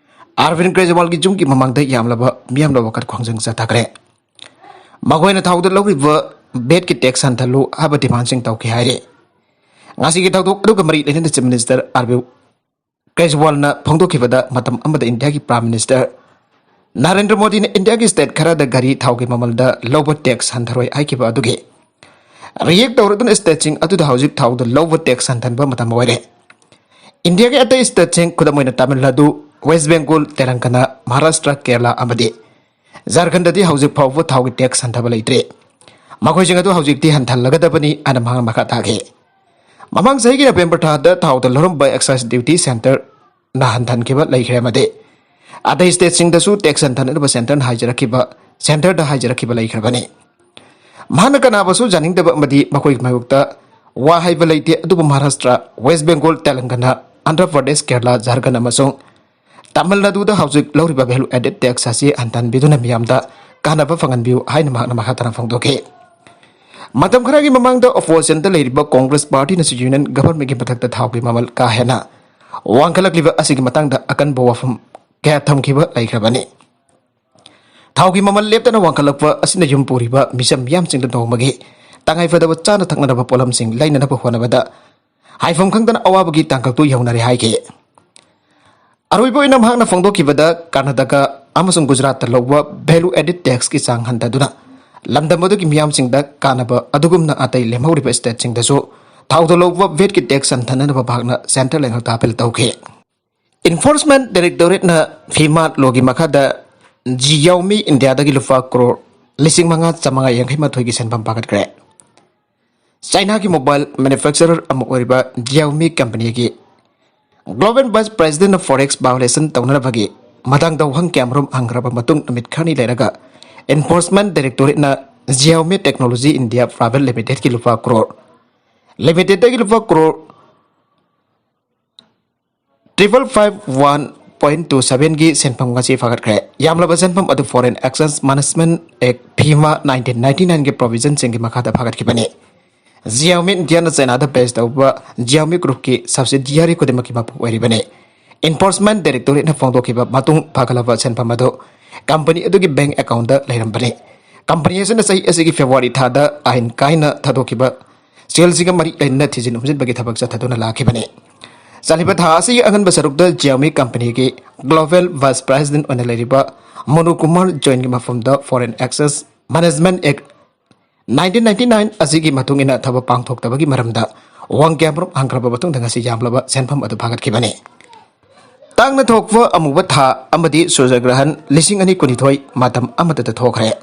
ꯑꯔꯕꯤꯟ ꯀ꯭ꯔꯦꯖꯤꯋꯥꯜꯒꯤ ꯌꯨꯝꯒꯤ ꯃꯃꯥꯡꯗ ꯌꯥꯝꯂꯕ ꯃꯤꯌꯥꯝꯅ ꯋꯥꯀꯠ ꯈꯣꯡꯖꯪ ꯆꯠꯊꯈ꯭ꯔꯦ꯫ ꯃꯈꯣꯏꯅ ꯊꯥꯎꯗ ꯂꯧꯔꯤꯕ ꯚꯦꯠꯀꯤ ꯇꯦꯛꯁ ꯍꯟꯊꯍꯜꯂꯨ ꯍꯥꯏꯕ ꯗꯤꯃꯥꯟꯁꯤꯡ ꯇꯧꯈꯤ ꯍꯥꯏꯔꯤ꯫ ꯉꯁꯤꯒꯤ ꯊꯧꯗꯣꯛ ꯑꯗꯨꯒ ꯃꯔꯤ ꯂꯩꯅꯅ ꯆꯤꯐ ꯃꯤꯅꯤꯁꯇꯔ ꯑꯔꯕꯤꯟ ꯀ꯭ꯔꯦꯖꯤꯋꯥꯜꯅ ꯐꯣꯡꯗꯣꯛꯈꯤꯕꯗ, ꯃꯇꯝ ꯑꯃꯗ ꯏꯟꯗꯤꯌꯥꯒꯤ ꯄ꯭ꯔꯥꯏꯝ ꯃꯤꯅꯤꯁꯇꯔ ꯅꯔꯦꯟꯗ꯭ꯔ ꯃꯣꯗꯤꯅ ꯏꯟꯗꯤꯌꯥꯒꯤ ꯁ꯭ꯇꯦꯠ ꯈꯔꯗ ꯒꯥꯔꯤ ꯊꯥꯎꯒꯤ ꯃꯃꯜꯗ ꯂꯧꯕ ꯇꯦꯛꯁ ꯍꯟꯊꯔꯣꯏ ꯍꯥꯏꯈꯤꯕ ꯑꯗꯨꯒꯤ ꯔꯤꯌꯦꯛ ꯇꯧꯔꯗꯨꯅ ꯁ꯭ꯇꯦꯠꯁꯤꯡ ꯑꯗꯨꯗ ꯍꯧꯖꯤꯛ ꯊꯥꯎꯗ ꯂꯧꯕ ꯇꯦꯛꯁ ꯍꯟꯊꯟꯕ ꯃꯇꯝ ꯑꯣꯏꯔꯦ꯫ ꯏꯟꯗꯤꯌꯥꯒꯤ ꯑꯇꯩ ꯁ꯭ꯇꯦꯠꯁꯤꯡ, ꯈꯨꯗꯝ ꯑꯣꯏꯅ ꯇꯥꯃꯤꯜ ꯅꯥꯗꯨ, ꯋꯦꯁ ꯕꯦꯡꯒꯣꯜ, ꯇꯦꯂꯪꯒꯅꯥ, ꯃꯍꯥꯔꯥꯁꯇ꯭ꯔ, ꯀꯦꯔꯂꯥ ꯑꯃꯗꯤ ꯖꯥꯔꯈꯟꯗꯗꯤ ꯍꯧꯖꯤꯛ ꯐꯥꯎꯕ ꯊꯥꯎꯒꯤ ꯇꯦꯛꯁ ꯍꯟꯊꯕ ꯂꯩꯇ꯭ꯔꯤ꯫ ꯃꯈꯣꯏꯁꯤꯡ ꯑꯗꯨ ꯍꯧꯖꯤꯛꯇꯤ ꯍꯟꯊꯍꯜꯂꯒꯗꯕꯅꯤ ꯍꯥꯏꯅ ꯃꯍꯥꯛꯅ ꯃꯈꯥ ꯇꯥꯈꯤ꯫ ꯃꯃꯥꯡ ꯆꯍꯤꯒꯤ ꯅꯕꯦꯝꯕꯔ ꯊꯥꯗ ꯊꯥꯎꯗ ꯂꯧꯔꯝꯕ ꯑꯦꯛꯁꯥꯏꯁ ꯗ꯭ꯌꯨꯇꯤ ꯁꯦꯟꯇꯔꯅ ꯍꯟꯊꯍꯟꯈꯤꯕ ꯂꯩꯈ꯭ꯔꯦ ꯑꯃꯗꯤ ꯑꯇꯩ ꯁ꯭ꯇꯦꯠꯁꯤꯡꯗꯁꯨ ꯇꯦꯛꯁ ꯍꯟꯊꯅꯅꯕ ꯁꯦꯟꯇꯔꯅ ꯍꯥꯏꯖꯔꯛꯈꯤꯕ, ꯁꯦꯟꯇꯔꯗ ꯍꯥꯏꯖꯔꯛꯈꯤꯕ ꯂꯩꯈ꯭ꯔꯕꯅꯤ꯫ ꯃꯍꯥꯛꯅ ꯀꯅꯥꯕꯨꯁꯨ ꯌꯥꯅꯤꯡꯗꯕ ꯑꯃꯗꯤ ꯃꯈꯣꯏꯒꯤ ꯃꯥꯌꯣꯛꯇ ꯋꯥ ꯍꯥꯏꯕ ꯂꯩꯇꯦ, ꯑꯗꯨꯕꯨ ꯃꯍꯥꯔꯥꯁꯇ꯭ꯔ, ꯋꯦꯁ ꯕꯦꯡꯒꯣꯜ, ꯇꯦꯂꯪꯒꯅꯥ, ꯑꯟꯙ꯭ꯔ ꯄ꯭ꯔꯗꯦꯁ, ꯀꯦꯔꯂꯥ, ꯖꯥꯔꯈꯟꯗ ꯑꯃꯁꯨꯡ ꯇꯥꯃꯤꯜ ꯅꯥꯗꯨꯗ ꯍꯧꯖꯤꯛ ꯂꯧꯔꯤꯕ ꯚꯦꯂꯨ ꯑꯦꯗꯦꯗ ꯇꯦꯛꯁ ꯑꯁꯤ ꯍꯟꯊꯍꯟꯕꯤꯗꯨꯅ ꯃꯤꯌꯥꯝꯗ ꯀꯥꯟꯅꯕ ꯐꯪꯍꯟꯕꯤꯌꯨ ꯍꯥꯏꯅ ꯃꯍꯥꯛꯅ ꯃꯈꯥ ꯇꯥꯅ ꯐꯣꯡꯗꯣꯛꯈꯤ꯫ ꯃꯇꯝ ꯈꯔꯒꯤ ꯃꯃꯥꯡꯗ ꯑꯣꯄꯣꯖꯤꯁꯟꯗ ꯂꯩꯔꯤꯕ ꯀꯣꯡꯒ꯭ꯔꯦꯁ ꯄꯥꯔꯇꯤꯅꯁꯨ ꯌꯨꯅꯤꯌꯟ ꯒꯚꯔꯟꯃꯦꯟꯠꯀꯤ ꯃꯊꯛꯇ ꯊꯥꯎꯒꯤ ꯃꯃꯜ ꯀꯥ ꯍꯦꯟꯅ ꯋꯥꯡꯈꯠꯂꯛꯂꯤꯕ ꯑꯁꯤꯒꯤ ꯃꯇꯥꯡꯗ ꯑꯀꯟꯕ ꯋꯥꯐꯝ ꯀꯌꯥ ꯊꯝꯈꯤꯕ ꯂꯩꯈ꯭ꯔꯕꯅꯤ꯫ ꯊꯥꯎꯒꯤ ꯃꯃꯜ ꯂꯦꯞꯇꯅ ꯋꯥꯡꯈꯠꯂꯛꯄ ꯑꯁꯤꯅ ꯌꯨꯝ ꯄꯨꯔꯤꯕ ꯃꯤꯆꯝ ꯃꯤꯌꯥꯝꯁꯤꯡꯗ ꯅꯣꯡꯃꯒꯤ ꯇꯉꯥꯏꯐꯗꯕ ꯆꯥꯅ ꯊꯛꯅꯅꯕ ꯄꯣꯠꯂꯝꯁꯤꯡ ꯂꯩꯅꯅꯕ ꯍꯣꯠꯅꯕꯗ ꯍꯥꯏꯐꯝ ꯈꯪꯗꯅ ꯑꯋꯥꯕꯒꯤ ꯇꯥꯡꯀꯛꯇꯨ ꯌꯧꯅꯔꯦ ꯍꯥꯏꯈꯤ꯫ ꯑꯔꯣꯏꯕ ꯑꯣꯏꯅ ꯃꯍꯥꯛꯅ ꯐꯣꯡꯗꯣꯛꯈꯤꯕꯗ, ꯀꯔꯅꯥꯇꯀꯥ ꯑꯃꯁꯨꯡ ꯒꯨꯖꯔꯥꯠꯇ ꯂꯧꯕ ꯚꯦꯂꯨ ꯑꯦꯗꯦꯗ ꯇꯦꯛꯁꯀꯤ ꯆꯥꯡ ꯍꯟꯊꯗꯨꯅ ꯂꯝꯗꯝ ꯑꯗꯨꯒꯤ ꯃꯤꯌꯥꯝꯁꯤꯡꯗ ꯀꯥꯟꯅꯕ ꯑꯗꯨꯒꯨꯝꯅ ꯑꯇꯩ ꯂꯦꯝꯍꯧꯔꯤꯕ ꯁ꯭ꯇꯦꯠꯁꯤꯡꯗꯁꯨ ꯊꯥꯎꯗ ꯂꯧꯕ ꯚꯦꯠꯀꯤ ꯇꯦꯛꯁ ꯍꯟꯊꯅꯅꯕ ꯃꯍꯥꯛꯅ ꯁꯦꯟꯇꯔ ꯂꯩꯉꯥꯛꯇ ꯑꯥꯄꯤꯜ ꯇꯧꯈꯤ꯫ ꯏꯟꯐꯣꯔꯁꯃꯦꯟꯠ ꯗꯥꯏꯔꯦꯛꯇꯣꯔꯦꯠꯅ ꯐꯤꯃꯥ ꯂꯣꯒꯤ ꯃꯈꯥꯗ ꯖꯤꯌꯥꯎꯃꯤ ꯏꯟꯗꯤꯌꯥꯗꯒꯤ ꯂꯨꯄꯥ ꯀ꯭ꯔꯣꯔ ꯂꯤꯁꯤꯡ ꯃꯉꯥ ꯆꯥꯃꯉꯥ ꯌꯥꯡꯈꯩ ꯃꯥꯊꯣꯏꯒꯤ ꯁꯦꯟꯐꯝ ꯐꯥꯒꯠꯈ꯭ꯔꯦ꯫ ꯆꯥꯏꯅꯥꯒꯤ ꯃꯣꯕꯥꯏꯜ ꯃꯦꯅꯨꯐꯦꯛꯆꯔꯔ ꯑꯃ ꯑꯣꯏꯔꯤꯕ ꯖꯤꯌꯥꯎꯃꯤ ꯀꯝꯄꯅꯤꯒꯤ ꯒ꯭ꯂꯣꯕꯦꯜ ꯚꯥꯏꯁ ꯄ꯭ꯔꯦꯁꯤꯗꯦꯟꯠꯅ ꯐꯣꯔꯦꯛꯁ ꯚꯥꯏꯑꯣꯂꯦꯁꯟ ꯇꯧꯅꯅꯕꯒꯤ ꯃꯇꯥꯡꯗ ꯋꯥꯍꯪ ꯀꯌꯥꯃꯔꯨꯝ ꯍꯪꯈ꯭ꯔꯕ ꯃꯇꯨꯡ ꯅꯨꯃꯤꯠ ꯈꯔꯅꯤ ꯂꯩꯔꯒ ꯏꯟꯐꯣꯔꯁꯃꯦꯟꯠ ꯗꯥꯏꯔꯦꯛꯇꯣꯔꯦꯠꯅ ꯖꯤꯌꯥꯎꯃꯤ ꯇꯦꯛꯅꯣꯂꯣꯖꯤ ꯏꯟꯗꯤꯌꯥ ꯄ꯭ꯔꯥꯏꯚꯦꯠ ꯂꯤꯃꯤꯇꯦꯗꯀꯤ ꯂꯨꯄꯥ ꯀ꯭ꯔꯣꯔ, ꯂꯤꯃꯤꯇꯦꯗꯇꯒꯤ ꯂꯨꯄꯥ crore triple five one point two sevenꯒꯤ ꯁꯦꯟꯐꯝ ꯉꯁꯤ ꯐꯥꯒꯠꯈ꯭ꯔꯦ꯫ ꯌꯥꯝꯂꯕ ꯁꯦꯟꯐꯝ ꯑꯗꯨ Foreign Exchange Management Act, ꯐꯤꯃꯥ, nineteen ninety nineꯒꯤ ꯄ꯭ꯔꯣꯚꯤꯖꯟꯁꯤꯡꯒꯤ ꯃꯈꯥꯗ ꯐꯥꯒꯠꯈꯤꯕꯅꯤ꯫ ꯖꯤꯌꯥꯎꯃꯤ ꯏꯟꯗꯤꯌꯥꯅ ꯆꯥꯏꯅꯥꯗ ꯕꯦꯁ ꯇꯧꯕ ꯖꯤꯌꯥꯎꯃꯤ ꯒ꯭ꯔꯨꯞꯀꯤ ꯁꯕꯁꯤꯗꯤꯌꯥꯔꯤ ꯈꯨꯗꯤꯡꯃꯛꯀꯤ ꯃꯄꯨ ꯑꯣꯏꯔꯤꯕꯅꯤ꯫ ꯏꯟꯐꯣꯔꯁꯃꯦꯟꯠ ꯗꯥꯏꯔꯦꯛꯇꯣꯔꯦꯠꯅ ꯐꯣꯡꯗꯣꯛꯈꯤꯕ ꯃꯇꯨꯡ ꯐꯥꯒꯠꯂꯕ ꯁꯦꯟꯐꯝ ꯑꯗꯨ ꯀꯝꯄꯅꯤ ꯑꯗꯨꯒꯤ ꯕꯦꯡꯛ ꯑꯦꯀꯥꯎꯟꯠꯇ ꯂꯩꯔꯝꯕꯅꯤ꯫ ꯀꯝꯄꯅꯤ ꯑꯁꯤꯅ ꯆꯍꯤ ꯑꯁꯤꯒꯤ ꯐꯦꯕ꯭ꯔꯨꯋꯥꯔꯤ ꯊꯥꯗ ꯑꯥꯏꯟ ꯀꯥꯏꯅ ꯊꯥꯗꯣꯛꯈꯤꯕ ꯁꯦꯜꯁꯤꯡꯒ ꯃꯔꯤ ꯂꯩꯅꯅ ꯊꯤꯖꯤꯟ ꯍꯨꯝꯖꯤꯟꯕꯒꯤ ꯊꯕꯛ ꯆꯠꯊꯗꯨꯅ ꯂꯥꯛꯈꯤꯕꯅꯤ꯫ ꯆꯠꯂꯤꯕ ꯊꯥ ꯑꯁꯤꯒꯤ ꯑꯉꯟꯕ ꯁꯔꯨꯛꯇ ꯖꯤꯌꯥꯎꯃꯤ ꯀꯝꯄꯅꯤꯒꯤ ꯒ꯭ꯂꯣꯕꯦꯜ ꯚꯥꯏꯁ ꯄ꯭ꯔꯦꯁꯤꯗꯦꯟꯠ ꯑꯣꯏꯅ ꯂꯩꯔꯤꯕ ꯃꯣꯅꯨ ꯀꯨꯃꯥꯔ ꯖꯣꯏꯟꯒꯤ ꯃꯐꯝꯗ Foreign Exchange Management Act, nineteen ninety nine ꯑꯁꯤꯒꯤ ꯃꯇꯨꯡ ꯏꯟꯅ ꯊꯕꯛ ꯄꯥꯡꯊꯣꯛꯇꯕꯒꯤ ꯃꯔꯝꯗ ꯋꯥꯡ ꯀꯌꯥꯃꯔꯨꯝ ꯍꯪꯈ꯭ꯔꯕ ꯃꯇꯨꯡꯗ ꯉꯁꯤ ꯌꯥꯝꯂꯕ ꯁꯦꯟꯐꯝ ꯑꯗꯨ ꯐꯥꯒꯠꯈꯤꯕꯅꯤ꯫ ꯇꯥꯡꯅ ꯊꯣꯛꯄ ꯑꯃꯨꯕ ꯊꯥ ꯑꯃꯗꯤ ꯁꯨꯔꯖ ꯒ꯭ꯔꯍꯟ ꯂꯤꯁꯤꯡ ꯑꯅꯤ ꯀꯨꯟꯅꯤꯊꯣꯏ ꯃꯇꯝ ꯑꯃꯠꯇꯗ ꯊꯣꯛꯈ꯭ꯔꯦ꯫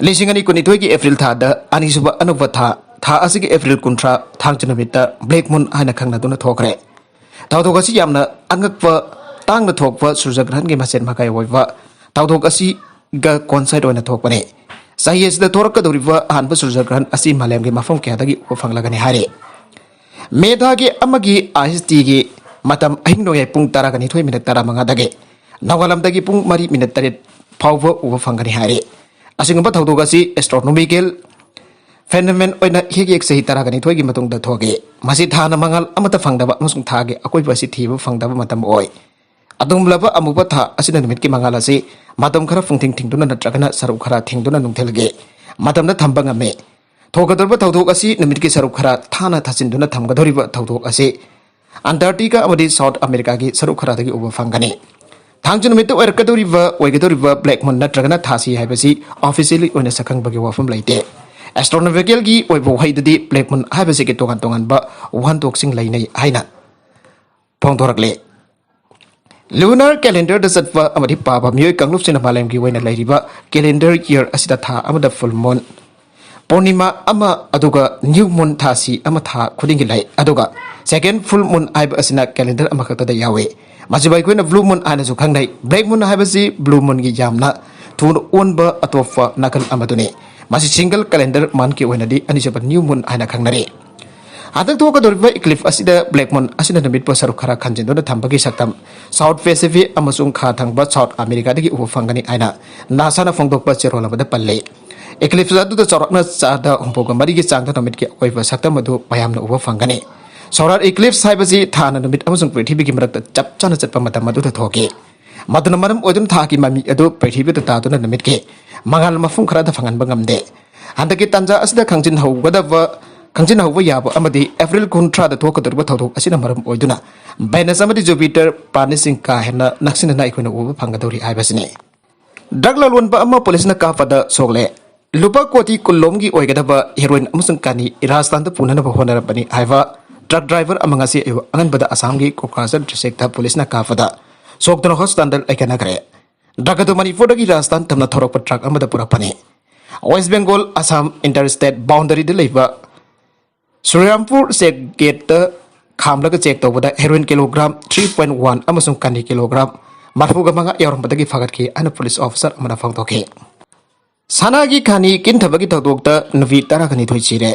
ꯂꯤꯁꯤꯡ ꯑꯅꯤ ꯀꯨꯟꯅꯤꯊꯣꯏꯒꯤ ꯑꯦꯄ꯭ꯔꯤꯜ ꯊꯥꯗ ꯑꯅꯤꯁꯨꯕ ꯑꯅꯧꯕ ꯊꯥ, ꯊꯥ ꯑꯁꯤꯒꯤ ꯑꯦꯄ꯭ꯔꯤꯜ ꯀꯨꯟꯊ꯭ꯔꯥ, ꯊꯥꯡꯖ ꯅꯨꯃꯤꯠꯇ black moon ꯍꯥꯏꯅ ꯈꯪꯅꯗꯨꯅ ꯊꯣꯛꯈ꯭ꯔꯦ꯫ ꯊꯧꯗꯣꯛ ꯑꯁꯤ ꯌꯥꯝꯅ ꯑꯉꯛꯄ, ꯇꯥꯡꯅ ꯊꯣꯛꯄ ꯁꯨꯔꯖ ꯒ꯭ꯔꯍꯟꯒꯤ ꯃꯁꯦꯟ ꯃꯀꯥꯏ ꯑꯣꯏꯕ ꯊꯧꯗꯣꯛ ꯑꯁꯤꯒ coincide ꯑꯣꯏꯅ ꯊꯣꯛꯄꯅꯤ꯫ ꯆꯍꯤ ꯑꯁꯤꯗ ꯊꯣꯔꯛꯀꯗꯧꯔꯤꯕ ꯑꯍꯥꯟꯕ ꯁꯨꯔꯖ ꯒ꯭ꯔꯍꯟ ꯑꯁꯤ ꯃꯥꯂꯦꯝꯒꯤ ꯃꯐꯝ ꯀꯌꯥꯗꯒꯤ ꯎꯕ ꯐꯪꯂꯒꯅꯤ ꯍꯥꯏꯔꯤ꯫ ꯃꯦ ꯊꯥꯒꯤ ꯑꯃꯒꯤ IST ꯒꯤ ꯃꯇꯝ ꯑꯍꯤꯡ ꯅꯣꯡꯌꯥꯏ ꯄꯨꯡ ꯇꯔꯥꯒ ꯅꯤꯊꯣꯏ ꯃꯤꯅꯤꯠ ꯇꯔꯥꯃꯉꯥꯗꯒꯤ ꯅꯣꯡꯉꯥꯜꯂꯝꯗꯥꯏꯒꯤ ꯄꯨꯡ ꯃꯔꯤ ꯃꯤꯅꯤꯠ ꯇꯔꯦꯠ ꯐꯥꯎꯕ ꯎꯕ ꯐꯪꯒꯅꯤ ꯍꯥꯏꯔꯤ꯫ ꯑꯁꯤꯒꯨꯝꯕ ꯊꯧꯗꯣꯛ ꯑꯁꯤ astronomical phenomenon ꯑꯣꯏꯅ ꯍꯦꯛ ꯍꯦꯛ ꯆꯍꯤ ꯇꯔꯥꯒ ꯅꯤꯊꯣꯏꯒꯤ ꯃꯇꯨꯡꯗ ꯊꯣꯛꯏ꯫ ꯃꯁꯤ ꯊꯥꯅ ꯃꯉꯥꯜ ꯑꯃꯠꯇ ꯐꯪꯗꯕ ꯑꯃꯁꯨꯡ ꯊꯥꯒꯤ ꯑꯀꯣꯏꯕ ꯑꯁꯤ ꯊꯤꯕ ꯐꯪꯗꯕ ꯃꯇꯝ ꯑꯣꯏ꯫ ꯑꯗꯨꯒꯨꯝꯂꯕ ꯑꯃꯨꯕ ꯊꯥ ꯑꯁꯤꯅ ꯅꯨꯃꯤꯠꯀꯤ ꯃꯉꯥꯜ ꯑꯁꯤ ꯃꯇꯝ ꯈꯔ ꯄꯨꯡꯊꯦꯡ ꯊꯤꯡꯗꯨꯅ ꯅꯠꯇ꯭ꯔꯒꯅ ꯁꯔꯨꯛ ꯈꯔ ꯊꯤꯡꯗꯨꯅ ꯅꯨꯡꯊꯤꯜꯒꯤ ꯃꯇꯝꯗ ꯊꯝꯕ ꯉꯝꯃꯤ꯫ ꯊꯣꯛꯀꯗꯧꯔꯤꯕ ꯊꯧꯗꯣꯛ ꯑꯁꯤ ꯅꯨꯃꯤꯠꯀꯤ ꯁꯔꯨꯛ ꯈꯔ ꯊꯥꯅ ꯊꯥꯖꯤꯟꯗꯨꯅ ꯊꯝꯒꯗꯧꯔꯤꯕ ꯊꯧꯗꯣꯛ ꯑꯁꯤ Antarctica ꯑꯃꯗꯤ South America ꯒꯤ ꯁꯔꯨꯛ ꯈꯔꯗꯒꯤ ꯎꯕ ꯐꯪꯒꯅꯤ꯫ ꯊꯥꯡꯖ ꯅꯨꯃꯤꯠꯇ ꯑꯣꯏꯔꯛꯀꯗꯧꯔꯤꯕ, ꯑꯣꯏꯒꯗꯧꯔꯤꯕ black moon ꯅꯠꯇ꯭ꯔꯒꯅ ꯊꯥꯁꯤ ꯍꯥꯏꯕꯁꯤ officially ꯑꯣꯏꯅ ꯁꯛꯈꯪꯕꯒꯤ ꯋꯥꯐꯝ ꯂꯩꯇꯦ꯫ Astronomical ꯒꯤ ꯑꯣꯏꯕ ꯋꯥꯍꯩꯗꯗꯤ black moon ꯍꯥꯏꯕꯁꯤꯒꯤ ꯇꯣꯉꯥꯟ ꯇꯣꯉꯥꯟꯕ ꯋꯥꯍꯟꯊꯣꯛꯁꯤꯡ ꯂꯩꯅꯩ ꯍꯥꯏꯅ ꯐꯣꯡꯗꯣꯔꯛꯂꯤ꯫ Lunar calendar ꯗ ꯆꯠꯄ ꯑꯃꯗꯤ ꯄꯥꯕ ꯃꯤꯑꯣꯏ ꯀꯥꯡꯂꯨꯞꯁꯤꯅ ꯃꯥꯂꯦꯝꯒꯤ ꯑꯣꯏꯅ ꯂꯩꯔꯤꯕ calendar year ꯑꯁꯤꯗ ꯊꯥ ꯑꯃꯗ full moon, ꯄꯨꯔꯅꯤꯃꯥ ꯑꯃ, ꯑꯗꯨꯒ new moon, ꯊꯥꯁꯤ ꯑꯃ ꯊꯥ ꯈꯨꯗꯤꯡꯒꯤ ꯂꯩ꯫ ꯑꯗꯨꯒ second full moon ꯍꯥꯏꯕ ꯑꯁꯤꯅ calendar ꯑꯃꯈꯛꯇꯗ ꯌꯥꯎꯏ꯫ ꯃꯁꯤꯕꯨ ꯑꯩꯈꯣꯏꯅ blue moon ꯍꯥꯏꯅꯁꯨ ꯈꯪꯅꯩ꯫ Black moon ꯍꯥꯏꯕꯁꯤ blue moon ꯒꯤ ꯌꯥꯝꯅ ꯊꯨꯅ ꯑꯣꯟꯕ ꯑꯇꯣꯞꯄ ꯅꯥꯀꯜ ꯑꯃꯗꯨꯅꯤ꯫ ꯃꯁꯤ single calendar month ꯀꯤ ꯑꯣꯏꯅꯗꯤ ꯑꯅꯤꯁꯨꯕ new moon ꯍꯥꯏꯅ ꯈꯪꯅꯔꯤ꯫ ꯍꯟꯗꯛ ꯊꯣꯛꯀꯗꯧꯔꯤꯕ eclipse ꯑꯁꯤꯗ black moon ꯑꯁꯤꯅ ꯅꯨꯃꯤꯠꯄꯨ ꯁꯔꯨꯛ ꯈꯔ ꯈꯟꯖꯤꯟꯗꯨꯅ ꯊꯝꯕꯒꯤ ꯁꯛꯇꯝ South Pacific ꯑꯃꯁꯨꯡ ꯈꯥ ꯊꯪꯕ South America ꯗꯒꯤ ꯎꯕ ꯐꯪꯒꯅꯤ ꯍꯥꯏꯅ NASA ꯅ ꯐꯣꯡꯗꯣꯛꯄ ꯆꯦꯔꯣꯜ ꯑꯃꯗ ꯄꯜꯂꯤ꯫ Eclipse ꯑꯗꯨꯗ ꯆꯥꯎꯔꯥꯛꯅ ꯆꯥꯗ ꯍꯨꯝꯐꯨꯒ ꯃꯔꯤꯒꯤ ꯆꯥꯡꯗ ꯅꯨꯃꯤꯠꯀꯤ ꯑꯀꯣꯏꯕ ꯁꯛꯇꯝ ꯑꯗꯨ ꯃꯌꯥꯝꯅ ꯎꯕ ꯐꯪꯒꯅꯤ꯫ Solar eclipse ꯍꯥꯏꯕꯁꯤ ꯊꯥꯅ ꯅꯨꯃꯤꯠ ꯑꯃꯁꯨꯡ ꯄ꯭ꯔꯤꯊꯤꯕꯤꯒꯤ ꯃꯔꯛꯇ ꯆꯞ ꯆꯥꯅ ꯆꯠꯄ ꯃꯇꯝ ꯑꯗꯨꯗ ꯊꯣꯛꯏ꯫ ꯃꯗꯨꯅ ꯃꯔꯝ ꯑꯣꯏꯗꯨꯅ ꯊꯥꯒꯤ ꯃꯃꯤ ꯑꯗꯨ ꯄ꯭ꯔꯤꯊꯤꯕꯤꯗ ꯇꯥꯗꯨꯅ ꯅꯨꯃꯤꯠꯀꯤ ꯃꯉꯥꯜ ꯃꯐꯝ ꯈꯔꯗ ꯐꯪꯍꯟꯕ ꯉꯝꯗꯦ꯫ ꯍꯟꯗꯛꯀꯤ ꯇꯥꯟꯖꯥ ꯑꯁꯤꯗ ꯈꯪꯖꯤꯟꯍꯧꯒꯗꯕ, ꯈꯪꯖꯤꯟꯍꯧꯕ ꯌꯥꯕ ꯑꯃꯗꯤ ꯑꯦꯄ꯭ꯔꯤꯜ ꯀꯨꯟꯊ꯭ꯔꯥꯗ ꯊꯣꯛꯀꯗꯧꯔꯤꯕ ꯊꯧꯗꯣꯛ ꯑꯁꯤꯅ ꯃꯔꯝ ꯑꯣꯏꯗꯨꯅ Venus ꯑꯃꯗꯤ Jupiter ꯄ꯭ꯂꯥꯅꯦꯠꯁꯤꯡ ꯀꯥ ꯍꯦꯟꯅ ꯅꯛꯁꯤꯟꯅꯅ ꯑꯩꯈꯣꯏꯅ ꯎꯕ ꯐꯪꯒꯗꯧꯔꯤ ꯍꯥꯏꯕꯁꯤꯅꯤ꯫ ꯗ꯭ꯔꯒ ꯂꯂꯣꯟꯕ ꯑꯃ ꯄꯨꯂꯤꯁꯅ ꯀꯥꯞꯄꯗ ꯁꯣꯛꯂꯦ꯫ ꯂꯨꯄꯥ ꯀꯣꯇꯤ ꯀꯨꯟꯂꯣꯝꯒꯤ ꯑꯣꯏꯒꯗꯕ ꯍꯦꯔꯣꯏꯟ ꯑꯃꯁꯨꯡ ꯀꯥꯅꯤ ꯔꯥꯖꯁꯊꯥꯟꯗ ꯄꯨꯅꯅꯕ ꯍꯣꯠꯅꯔꯝꯕꯅꯤ ꯍꯥꯏꯕ ꯇ꯭ꯔꯛ ꯗ꯭ꯔꯥꯏꯚꯔ ꯑꯃ ꯉꯁꯤ ꯑꯌꯨꯛ ꯑꯉꯟꯕꯗ ꯑꯁꯥꯝꯒꯤ ꯀꯣꯀ꯭ꯔꯥꯖꯥꯔ ꯗꯤꯁꯇ꯭ꯔꯤꯛꯇ ꯄꯨꯂꯤꯁꯅ ꯀꯥꯞꯄꯗ ꯁꯣꯛꯇꯨꯅ ꯍꯣꯁꯄꯤꯇꯥꯜꯗ ꯂꯩꯈꯠꯅꯈ꯭ꯔꯦ꯫ ꯗ꯭ꯔꯛ ꯑꯗꯨ ꯃꯅꯤꯄꯨꯔꯗꯒꯤ ꯔꯥꯖꯁꯊꯥꯟ ꯇꯝꯅ ꯊꯧꯔꯛꯄ ꯇ꯭ꯔꯛ ꯑꯃꯗ ꯄꯨꯔꯛꯄꯅꯤ꯫ West Bengal Assam inter state ꯕꯥꯎꯟꯗꯔꯤꯗ ꯂꯩꯕ ꯁꯨꯔꯤꯔꯥꯝꯄꯨꯔ ꯆꯦꯛ ꯒꯦꯠꯇ ꯈꯥꯝꯂꯒ ꯆꯦꯛ ꯇꯧꯕꯗ heroin kilogram three point one ꯑꯃꯁꯨꯡ ꯀꯥꯅꯤ ꯀꯤꯂꯣꯒ꯭ꯔꯥꯝ ꯃꯔꯐꯨꯒ ꯃꯉꯥ ꯌꯥꯎꯔꯝꯕꯗꯒꯤ ꯐꯥꯒꯠꯈꯤ ꯍꯥꯏꯅ ꯄꯨꯂꯤꯁ ꯑꯣꯐꯤꯁꯥꯔ ꯑꯃꯅ ꯐꯣꯡꯗꯣꯛꯈꯤ꯫ ꯁꯅꯥꯒꯤ ꯈꯅꯤ ꯀꯤꯟꯊꯕꯒꯤ ꯊꯧꯗꯣꯛꯇ ꯅꯨꯄꯤ ꯇꯔꯥꯒ ꯅꯤꯊꯣꯏ ꯁꯤꯔꯦ꯫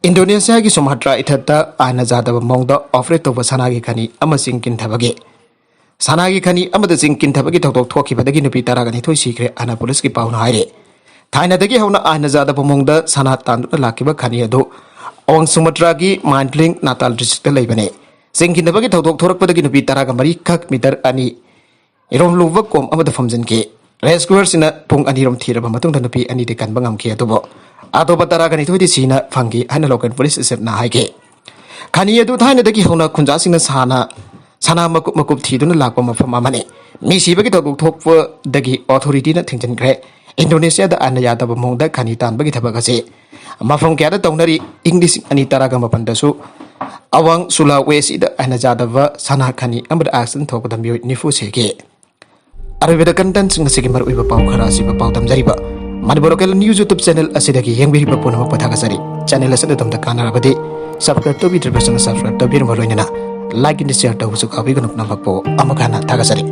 ꯏꯟꯗꯣꯅꯦꯁꯤꯌꯥꯒꯤ ꯁꯨꯃꯥꯇ꯭ꯔꯥ ꯏꯊꯠꯇ ꯑꯥꯏꯟꯅ ꯌꯥꯗꯕ ꯃꯑꯣꯡꯗ ꯑꯣꯄꯔꯦꯠ ꯇꯧꯕ ꯁꯅꯥꯒꯤ ꯈꯅꯤ ꯑꯃ ꯆꯤꯡ ꯀꯤꯟꯊꯕꯒꯤ ꯁꯅꯥꯒꯤ ꯈꯅꯤ ꯑꯃꯗ ꯆꯤꯡ ꯀꯤꯟꯊꯕꯒꯤ ꯊꯧꯗꯣꯛ ꯊꯣꯛꯈꯤꯕꯗꯒꯤ ꯅꯨꯄꯤ ꯇꯔꯥꯒ ꯅꯤꯊꯣꯏ ꯁꯤꯈ꯭ꯔꯦ ꯍꯥꯏꯅ ꯄꯨꯂꯤꯁꯀꯤ ꯄꯥꯎꯅ ꯍꯥꯏꯔꯤ꯫ ꯊꯥꯏꯅꯗꯒꯤ ꯍꯧꯅ ꯑꯥꯏꯟꯅ ꯌꯥꯗꯕ ꯃꯑꯣꯡꯗ ꯁꯅꯥ ꯇꯥꯟꯗꯨꯅ ꯂꯥꯛꯈꯤꯕ ꯈꯅꯤ ꯑꯗꯨ ꯑꯋꯥꯡ ꯁꯨꯃꯇ꯭ꯔꯥꯒꯤ ꯃꯥꯏꯟꯂꯤꯡ ꯅꯥꯇꯥꯜ ꯗꯤꯁꯇ꯭ꯔꯤꯛꯇ ꯂꯩꯕꯅꯤ꯫ ꯆꯤꯡ ꯀꯤꯟꯊꯕꯒꯤ ꯊꯧꯗꯣꯛ ꯊꯣꯔꯛꯄꯗꯒꯤ ꯅꯨꯄꯤ ꯇꯔꯥꯒ ꯃꯔꯤꯈꯛ ꯃꯤꯇꯔ ꯑꯅꯤ ꯏꯔꯣꯝ ꯂꯨꯕ ꯀꯣꯝ ꯑꯃꯗ ꯐꯝꯖꯤꯟꯈꯤ꯫ ꯔꯦꯁꯀ꯭ꯌꯨꯋꯔꯁꯤꯡꯅ ꯄꯨꯡ ꯑꯅꯤꯔꯣꯝ ꯊꯤꯔꯕ ꯃꯇꯨꯡꯗ ꯅꯨꯄꯤ ꯑꯅꯤꯗꯤ ꯀꯟꯕ ꯉꯝꯈꯤ, ꯑꯗꯨꯕꯨ ꯑꯇꯣꯞꯄ ꯇꯔꯥꯒ ꯅꯤꯊꯣꯏꯗꯤ ꯁꯤꯅ ꯐꯪꯈꯤ ꯍꯥꯏꯅ ꯂꯣꯀꯦꯜ ꯄꯨꯂꯤꯁ ꯆꯤꯐꯅ ꯍꯥꯏꯈꯤ꯫ ꯈꯅꯤ ꯑꯗꯨ ꯊꯥꯏꯅꯗꯒꯤ ꯍꯧꯅ ꯈꯨꯟꯖꯥꯁꯤꯡꯅ ꯁꯥꯅ ꯁꯅꯥ ꯃꯀꯨꯞ ꯃꯀꯨꯞ ꯊꯤꯗꯨꯅ ꯂꯥꯛꯄ ꯃꯐꯝ ꯑꯃꯅꯤ꯫ ꯃꯤ ꯁꯤꯕꯒꯤ ꯊꯧꯗꯣꯛ ꯊꯣꯛꯄꯗꯒꯤ ꯑꯣꯊꯣꯔꯤꯇꯤꯅ ꯊꯤꯡꯖꯤꯟꯈ꯭ꯔꯦ꯫ ꯏꯟꯗꯣꯅꯦꯁꯤꯌꯥꯗ ꯑꯥꯏꯟꯅ ꯌꯥꯗꯕ ꯃꯑꯣꯡꯗ ꯈꯅꯤ ꯇꯥꯟꯕꯒꯤ ꯊꯕꯛ ꯑꯁꯤ ꯃꯐꯝ ꯀꯌꯥꯗ ꯇꯧꯅꯔꯤ꯫ ꯏꯪ ꯂꯤꯁꯤꯡ ꯑꯅꯤ ꯇꯔꯥꯒ ꯃꯥꯄꯟꯗꯁꯨ ꯑꯋꯥꯡ ꯁꯨꯂꯥꯋꯦꯁꯤꯗ ꯑꯥꯏꯟꯅ ꯌꯥꯗꯕ ꯁꯅꯥ ꯈꯅꯤ ꯑꯃꯗ ꯑꯦꯛꯁꯤꯗꯦꯟ ꯊꯣꯛꯄꯗ ꯃꯤꯑꯣꯏ ꯅꯤꯐꯨ ꯁꯤꯈꯤ꯫ ꯑꯔꯣꯏꯕꯗ ꯀꯟꯇꯦꯟꯁꯤꯡ ꯑꯁꯤꯒꯤ ꯃꯔꯨꯑꯣꯏꯕ ꯄꯥꯎ ꯈꯔ ꯑꯁꯤꯕꯨ ꯄꯥꯎꯗꯝꯖꯔꯤꯕ Manipur local news YouTube channel ꯑꯁꯤꯗꯒꯤ ꯌꯦꯡꯕꯤꯔꯤꯕ ꯄꯨꯝꯅꯃꯛꯄꯨ ꯊꯥꯒꯠꯆꯔꯤ꯫ ꯆꯦꯅꯦꯜ ꯑꯁꯤꯅ ꯑꯗꯣꯝꯗ ꯀꯥꯟꯅꯔꯕꯗꯤ ꯁꯕꯁꯀ꯭ꯔꯥꯏꯕ ꯇꯧꯕꯤꯗ꯭ꯔꯤꯕꯁꯤꯡꯅ ꯁꯕꯁꯀ꯭ꯔꯥꯏꯕ ꯇꯧꯕꯤꯔꯝꯕ ꯂꯣꯏꯅꯅ ꯂꯥꯏꯛ ꯑꯃꯗꯤ ꯁꯤꯌꯔ ꯇꯧꯕꯁꯨ ꯀꯥꯎꯕꯤꯒꯅꯨ꯫ ꯄꯨꯝꯅꯃꯛꯄꯨ ꯑꯃꯨꯛ ꯍꯟꯅ ꯊꯥꯒꯠꯆꯔꯤ꯫